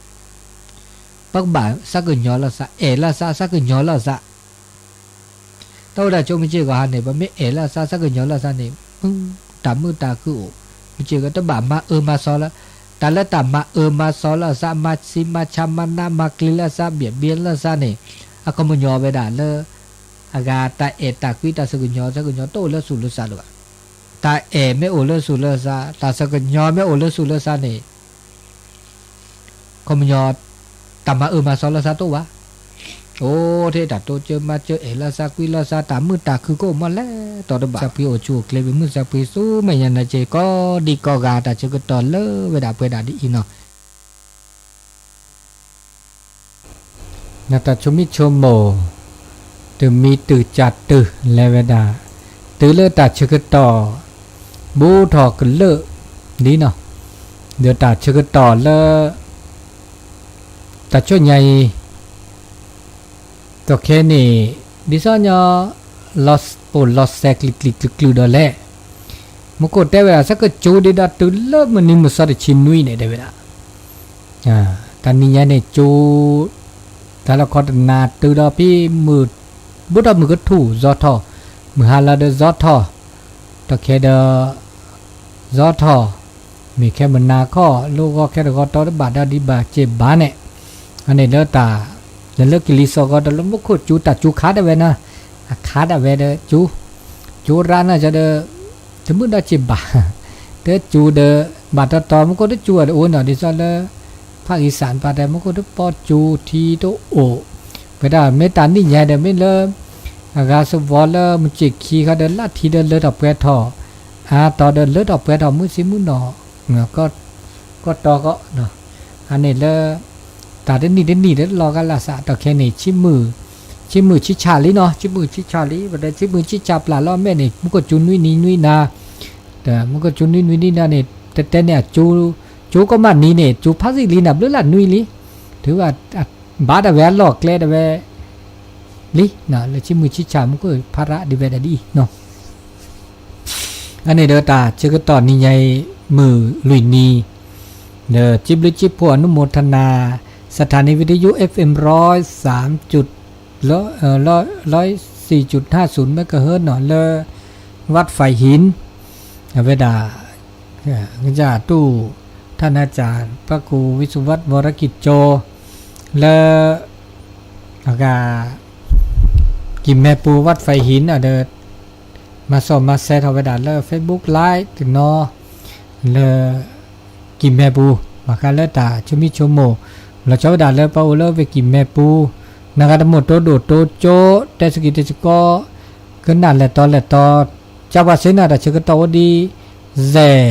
ပကဘၣ်သးကညီၤလၢသး အဲၣ်လၢသး သးကညီၤလၢသး တၢ်အိၣ်တၢ်ဆိးမုၢ်ဆ့ၣ်ဂီၤဟါန့ၣ် ပမ့ၢ်အဲၣ်လၢသး သးကညီၤလၢသးန့ၣ် တၢ်မုာ်တၢ်ခုၣ်အိၣ် မုၢ်ဆ့ၣ်ဂီၤ တဘၣ်မၤအၢမၤသီလၢ တၢ်လၢတၢ်မၤအၢမၤသီလၢသး မၤဆံးမၤဆါမၤနးမၤကျံၤလၢသး ဘံၣ်ဘ့လၢသးန့ၣ် အခီပညီဝဲဒၣ်လၢ အဂၤတၢ်အဲၣ်တၢ်ကွံတၢ်သးကညီၤ သးကညီၤတအိၣ်လၢသူၣ်လၢသးလၢၤဘၣ် တၢ်အဲၣ်မ့ၢ်အိၣ်လၢသူၣ်လၢသး တၢ်သးကညီၤမ့ၢ်အိၣ်လၢသူၣ်လၢသးန့ၣ် ခီပညီ တၢ်မၤအၢမၤသီလၢသးတအိၣ်ဘၣ်. အိၣ်ထဲတၢ်တိစၢၤမၤစၢၤ အဲၣ်လၢသးကွံလၢသး တၢ်မုာ်တၢ်ခုၣ်ကအိၣ်မးလဲၣ် တီတဘၣ် သးပှ့ၤအိၣ်ဆူၣ်အိၣ်ချ့ ပမုၢ်သးပှ့ၤဆူမဲာ်ညါနၤက့ၤ ကိးဒံကိးဂၤ တၢ်ဆၢကတီၢ်လၢဝဲဒၣ်ပှဲၤဒၣ်ဒ်အံၤနီၤ နတၢ်ဆိမိၣ်ဆိကမိၣ် တမံၤတုၤကၢ်တုၤလဲၤဝဲဒၣ်, တုၤလၢတၢ်ဆၢကတီၢ် ဘူးထီၣ်ကလၢာ်လံနီၤ, ဒီးတၢ်ဆၢကတီၢ်လၢ တၢ်ဆူညါအံၤ တၢ်ခဲန့ၣ် ဒ်သိးညီ အိၣ်လီၤစဲးကျံၤကျံၤကျုာ်ကျုာ်ဒီးလဲၣ်, မူခိၣ်တဲဝဲဒၣ် ဆၢကၠူဒံးဒီးတုၤလၢမုၢ်နံၤမုၢ်သီတဆံနွံန့ၣ် တဲဝဲဒၣ် တၢ်နံၤညါန့ၣ် ကၠူ တၢ်လီၢ်ခီတနၤတုၤဒီးဖဲ ဘူးထီၣ်မုၢ်ကထူၣ် ဇီထီၣ်, မုၢ်ဟါလီၤဒီးဇီထီၣ်, တၢ်ခဲဒီး ဇီထီၣ်, မ့ၢ်ခဲမုၢ်နၤခီ လိဂီခဲတဂီၤတီတဘၣ်ဒီးဒံးဘၣ်စ့ၢ်ဘၣ်န့ၣ်, အန့ၣ်လၢတၢ် လၢလၢကလံၤစိးဂီၤတလၢမူခိၣ်ကၠူ တၢ်ကၠူခးဒၣ်ဝဲနီၤ, အခးဒၣ်ဝဲဒီးကၠူ, ကၠူရါနီၤ ဒီး တမုာ်ဒီးစ့ၢ်ဘၣ်, တကၠူဒီး ဘၣ်တီတီ မူခိၣ်တကၠူအတအိၣ်နီၤ ဒ်သိးလၢ ဖၣ်အံသၣ်တပၤတဲ မူခိၣ်တပီကၠူထံတအိၣ်, ဝဲဒၣ်မ့ၢ်တၢ်နံၣ်ညါဒီး မ့ၢ်လၢ အဂၤစဝီလၢမုၢ်စ့ၢ်ခံခီဒီး လၢထံဒီးလၢထီၣ်ပှဲၤထီၣ်, အါတီဒီးလၢထီၣ်ပှဲၤထီၣ် မုၢ်ဆ့မုၢ်နီၢ် ကီတီကီ, အန့ၣ်လၢ တၢ်တနံၣ်တနံၣ်ဒီးလီၤဂာ်လၢ်စး တၢ်ခဲန့ၣ် ဆံမုၢ်ဆံဆၣ်လံနီၤ, ဆံမုၢ်ဆံဆၣ်လံ, ပတဲဆံမုၢ်ဆံဆၣ်ပျၢ်လီၤမဲာ်န့ၣ် မူခိၣ်ကၠူနွံနံၤနွံနၤ, မူခိၣ်ကၠူနွံနွံနံၤနၤန့ၣ် တတဲန့ၣ် ကၠူကီမးနံၤန့ၣ် ကၠူဖးစံၣ်လံနၤ ဘျုးလၢနွံလံ, တုၤဘၣ်တၢ်ဝဲအလီၢ်ကျဲတဝဲ လံ, လၢဆံမုၢ်ဆံဆၣ်မူခိၣ်ဖးရါဒ်ဝဲဒၣ်ဒ်အံၤနီၤ အန့ၣ်ဒီးတၢ်ဆၢကတီၢ်နံၤညါအံၤ မုၢ်လွံၢ်နံၤ, ဒီးစံးဘျုးစံးဖှိၣ် အနုမောทนา สถานีวิทยุ เอฟเอ็ม ร้อยสามจุด ร้อยสี่จุดห้าศูนย์ เมกะเฮิรตซ์ နီၤ လၢ วัดไผ่หิน အဝဲဒၣ် ကစၢ်တူၢ် ထၣ်နါစၢ် ပှၤကူၣ် ဝံၡူဝၣ် ဝီရကံၣ်ကၠိ လၢ အဂၤ ကံၢ်မဲပူၤ วัดไผ่หิน အဒီး မၤစီၣ်မၤဆဲးထီၣ်ဝဲဒၣ်လၢ Facebook Live တနီၤ လၢ ကံၢ်မဲပူၤ ဘၣ်ဃးလၢတၢ်ဆိမိၣ်ဆိကမိၣ် လီၤဆီဝဲဒၣ်လၢပှၤအိၣ်လၢဝ့ၢ်ကံၢ်မဲပူၤ နဂၤတမိၣ်တိဒိၣ်တိကၠိ တဲစကံးတဲစကီ ကနၣ်လဲၤတီလဲၤတီ ကၢ်ပှၤစ့နၢ် တၢ်ဆၢကတီၢ်အိၣ်ဒံး စဲး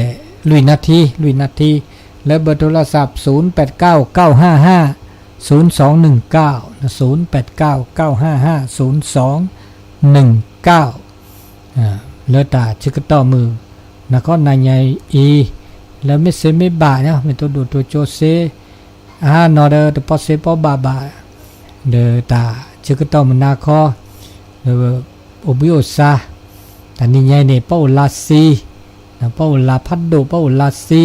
လွံၢ်နၣ်ထံ လွံၢ်နၣ်ထံ လၢ เบอร์โทรศัพท์ ศูนย์แปดเก้า เก้าห้าห้า ศูนย์สองหนึ่งเก้า นะ ศูนย์แปดเก้า เก้าห้าห้า ศูนย์สองหนึ่งเก้า လၢတၢ်ဆၢကတီၢ်မုၢ် နၤခီနၤညါအံၤ လၢမ့ၢ်စ့မ့ၢ်ဘၣ် မ့ၢ်တိဒိၣ်တိကၠိစ့ အါနီၤဒီးတပီစ့ပီဘၣ်ဘၣ် ဒီးတၢ်ဆၢကတီၢ်မုၢ်နၤခီ ဒီးအိၣ်ဘှံးအိၣ်စါ တၢ်နံၤညါအံၤန့ၣ် ပအိၣ်လါစံ ပအိၣ်လါဖးဒိၣ် ပအိၣ်လါစံ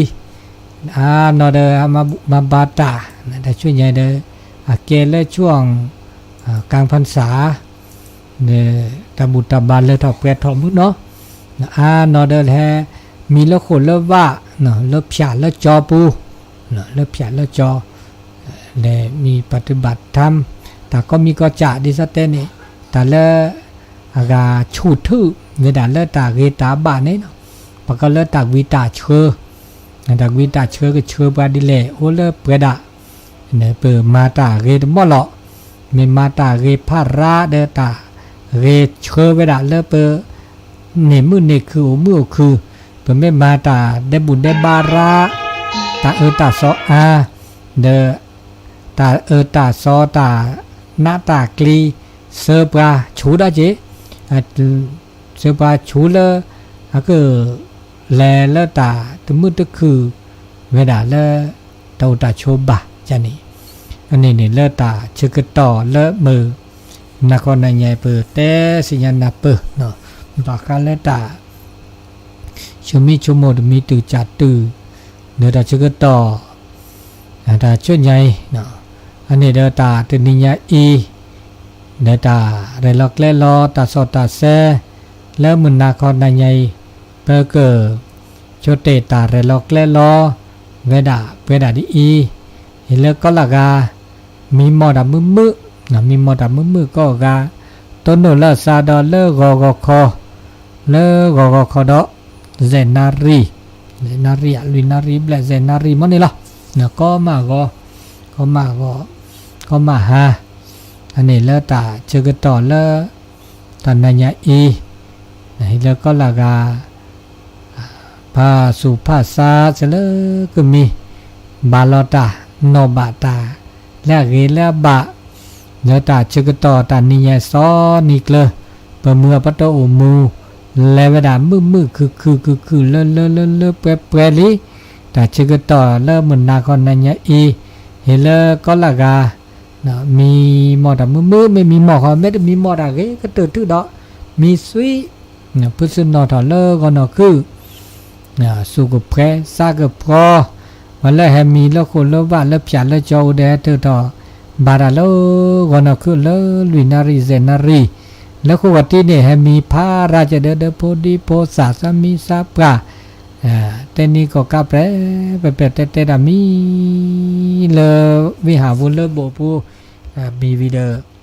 အါနီၤဒီး မၤဘၣ်တၢ် တၢ်ဆူညါဒီး အကဲလၢဆူ กลางพรรษา ဒီးတၢ်ဘူၣ်တၢ်ဘါလၢထီၣ်ပှဲၤထီၣ်မုၢ်နီၤ အါနီၤဒီးဟဲ မံၤလၢဃိာ်လၢဝၣ် လၢဖၠၣ်လၢကၠီပူၤ လၢဖၠၣ်လၢကၠီ လဲၤမံၤပှၤတဘၣ်ထါ တၢ်ကီမံၤကီၢ်စၢ်ဒ်သိးတဲန့ၣ် တၢ်လၢ အဂၤဆူၣ်ထုး ဝဲဒၣ်လၢတၢ်ဂ့ၤတၢ်ဘၣ်န့ၣ်နီၤ ပကလၢတၢ်ဝံတၢ်ဆှၢ တၢ်ဝံတၢ်ဆှၢကဆှၢပှၤဒ်လဲၣ် အိၣ်လၢပှဲၤဒၣ် ပမၤတၢ်ဂ့ၤတမီၢ်လီၤ မ့ၢ်မၤတၢ်ဂ့ၤဖးရါဒီး တၢ်ဂ့ၤဆှၢဝဲဒၣ်လၢပ န့ၢ်မုၣ်န့ၢ်ခုၣ်အိၣ်မုၣ်အိၣ်ခုၣ် ပမ့ၢ်မၤတၢ်ဒဲးဘူၣ်ဒဲးဘါရါ တၢ်အၢတၢ်သီအါ ဒီး တၢ်အၢတၢ်သီတၢ်နးတၢ်ကျံ စၢပှၤဆူၣ်ဒီးက့ၤ စၢပှၤဆူၣ်လၢ အက လဲၤလၢတၢ်တမုာ်တခုၣ်ဝဲဒၣ်လၢ တၢ်အိၣ်တၢ်ဆိးဘၣ်န့ၣ် အန့ၣ်န့ၣ်လၢတၢ်ဆၢကတီၢ်လၢမုၢ် နၤခီနၤညါပတဲသ့ၣ်ညါနၢ်ပၢၢ် ဘၣ်ဃးလၢတၢ် ဆိမိၣ်ဆိကမိၣ်တမံၤတုၤကၢ်တုၤ လၢတၢ်ဆၢကတီၢ် တၢ်ဆူညါအံၤ အန့ၣ်ဒီးတၢ်တနံၤညါအံၤ လၢတၢ်ရဲၣ်လီၤကျဲၤလီၤ တၢ်စီၣ်တၢ်ဆဲး လၢမုၢ်နၤခီနၤညါအံၤ ပက ဆိတ့ၢ်တၢ်ရဲၣ်လီၤကျဲၤလီၤ ဝဲဒၣ်ပှဲၤဒၣ်ဒ်အံၤ အံၤလၢကီၢ်လၢ်ဂၤ မံမီၢ်တၢ်မုာ်မုာ် မံမီၢ်တၢ်မုာ်မုာ်ကီၢ်ဂၤ တိၢ်နီၣ်လၢအသးဒီးလၢဂီၤဂီၤခီ လၢဂီၤဂီၤခီဒီး စဲးနၣ်ရံၣ် စဲးနၣ်ရံၣ် လွံၢ်နၣ်ရံၣ်ဘျဲၣ် စဲးနၣ်ရံၣ်မ့ၢ်န့ၣ်လီၤ. ကီမးဂီၤ ကီမးဂီၤ ကီမးဟါ အန့ၣ်လၢတၢ်ဆၢကတီၢ်လၢ တၢ်နၤညါအံၤ လၢကီၢ်လၢ်ဂၤ ဖးဆူၣ်ဖးဆါစ့ၢ်လၢကမံၤ ဘၣ်လီၤတၢ် နီၣ်ဘၣ်တၢ် လၢအဂ့ၤလၢအဘၣ် လၢတၢ်ဆၢကတီၢ်တၢ်နံၤညါစီနံၤကျၢၤ, ပမုၢ်အပတီၢ်အိၣ်မူ လဲၤဝဲဒၣ်မုာ်မုာ်ခုၣ်ခုၣ်ခုၣ်ခုၣ်လၢလၢလၢလၢပှဲၤပှဲၤလံ, တၢ်ဆၢကတီၢ်လၢမုၢ်နၤခီနၤညါအံၤ, ဟ့ၣ်လၢကီလၢ်ဂၤ မံမီၢ်တၢ်မုာ်မုာ် မ့ၢ်မံမီၢ်ဃီ မ့တမံမီၢ်တၢ်ဂ့ၤကတၢၢ်ထုဒီး မံ sweet ဖုစနီၣ်ထီၣ်လၢဂီၤနီၢ်ခုၣ် စူၢ်ကဖှဲ စါကဖှီ, ပှၤလၢဟဲမံလၢဃိာ်လၢဝၣ်လၢဖၠးလၢကၠီအိၣ်ဒီးဟဲထၢၣ်ထီၣ် ဘၣ်တၢ်လၢဂီၤနီၢ်ခုၣ်လၢလွံၢ်နၣ်ရံၣ်ယဲၢ်နၣ်ရံၣ်, လၢဃိာ်ဂီၤတံၢ်န့ၣ် ဟဲမံဖးရၤကဒီးဒီးဖိဒံဖိသၣ်သးမံသးပှၢ်, တဲနံၣ်ကီၢ်ကါပြဲၤ ပပဲာ်တဲတဲတၢ်မံ လၢဝ့ၢ်ဟးဝူလၢဘိၣ်ပူၤ မံဝံၤဒီး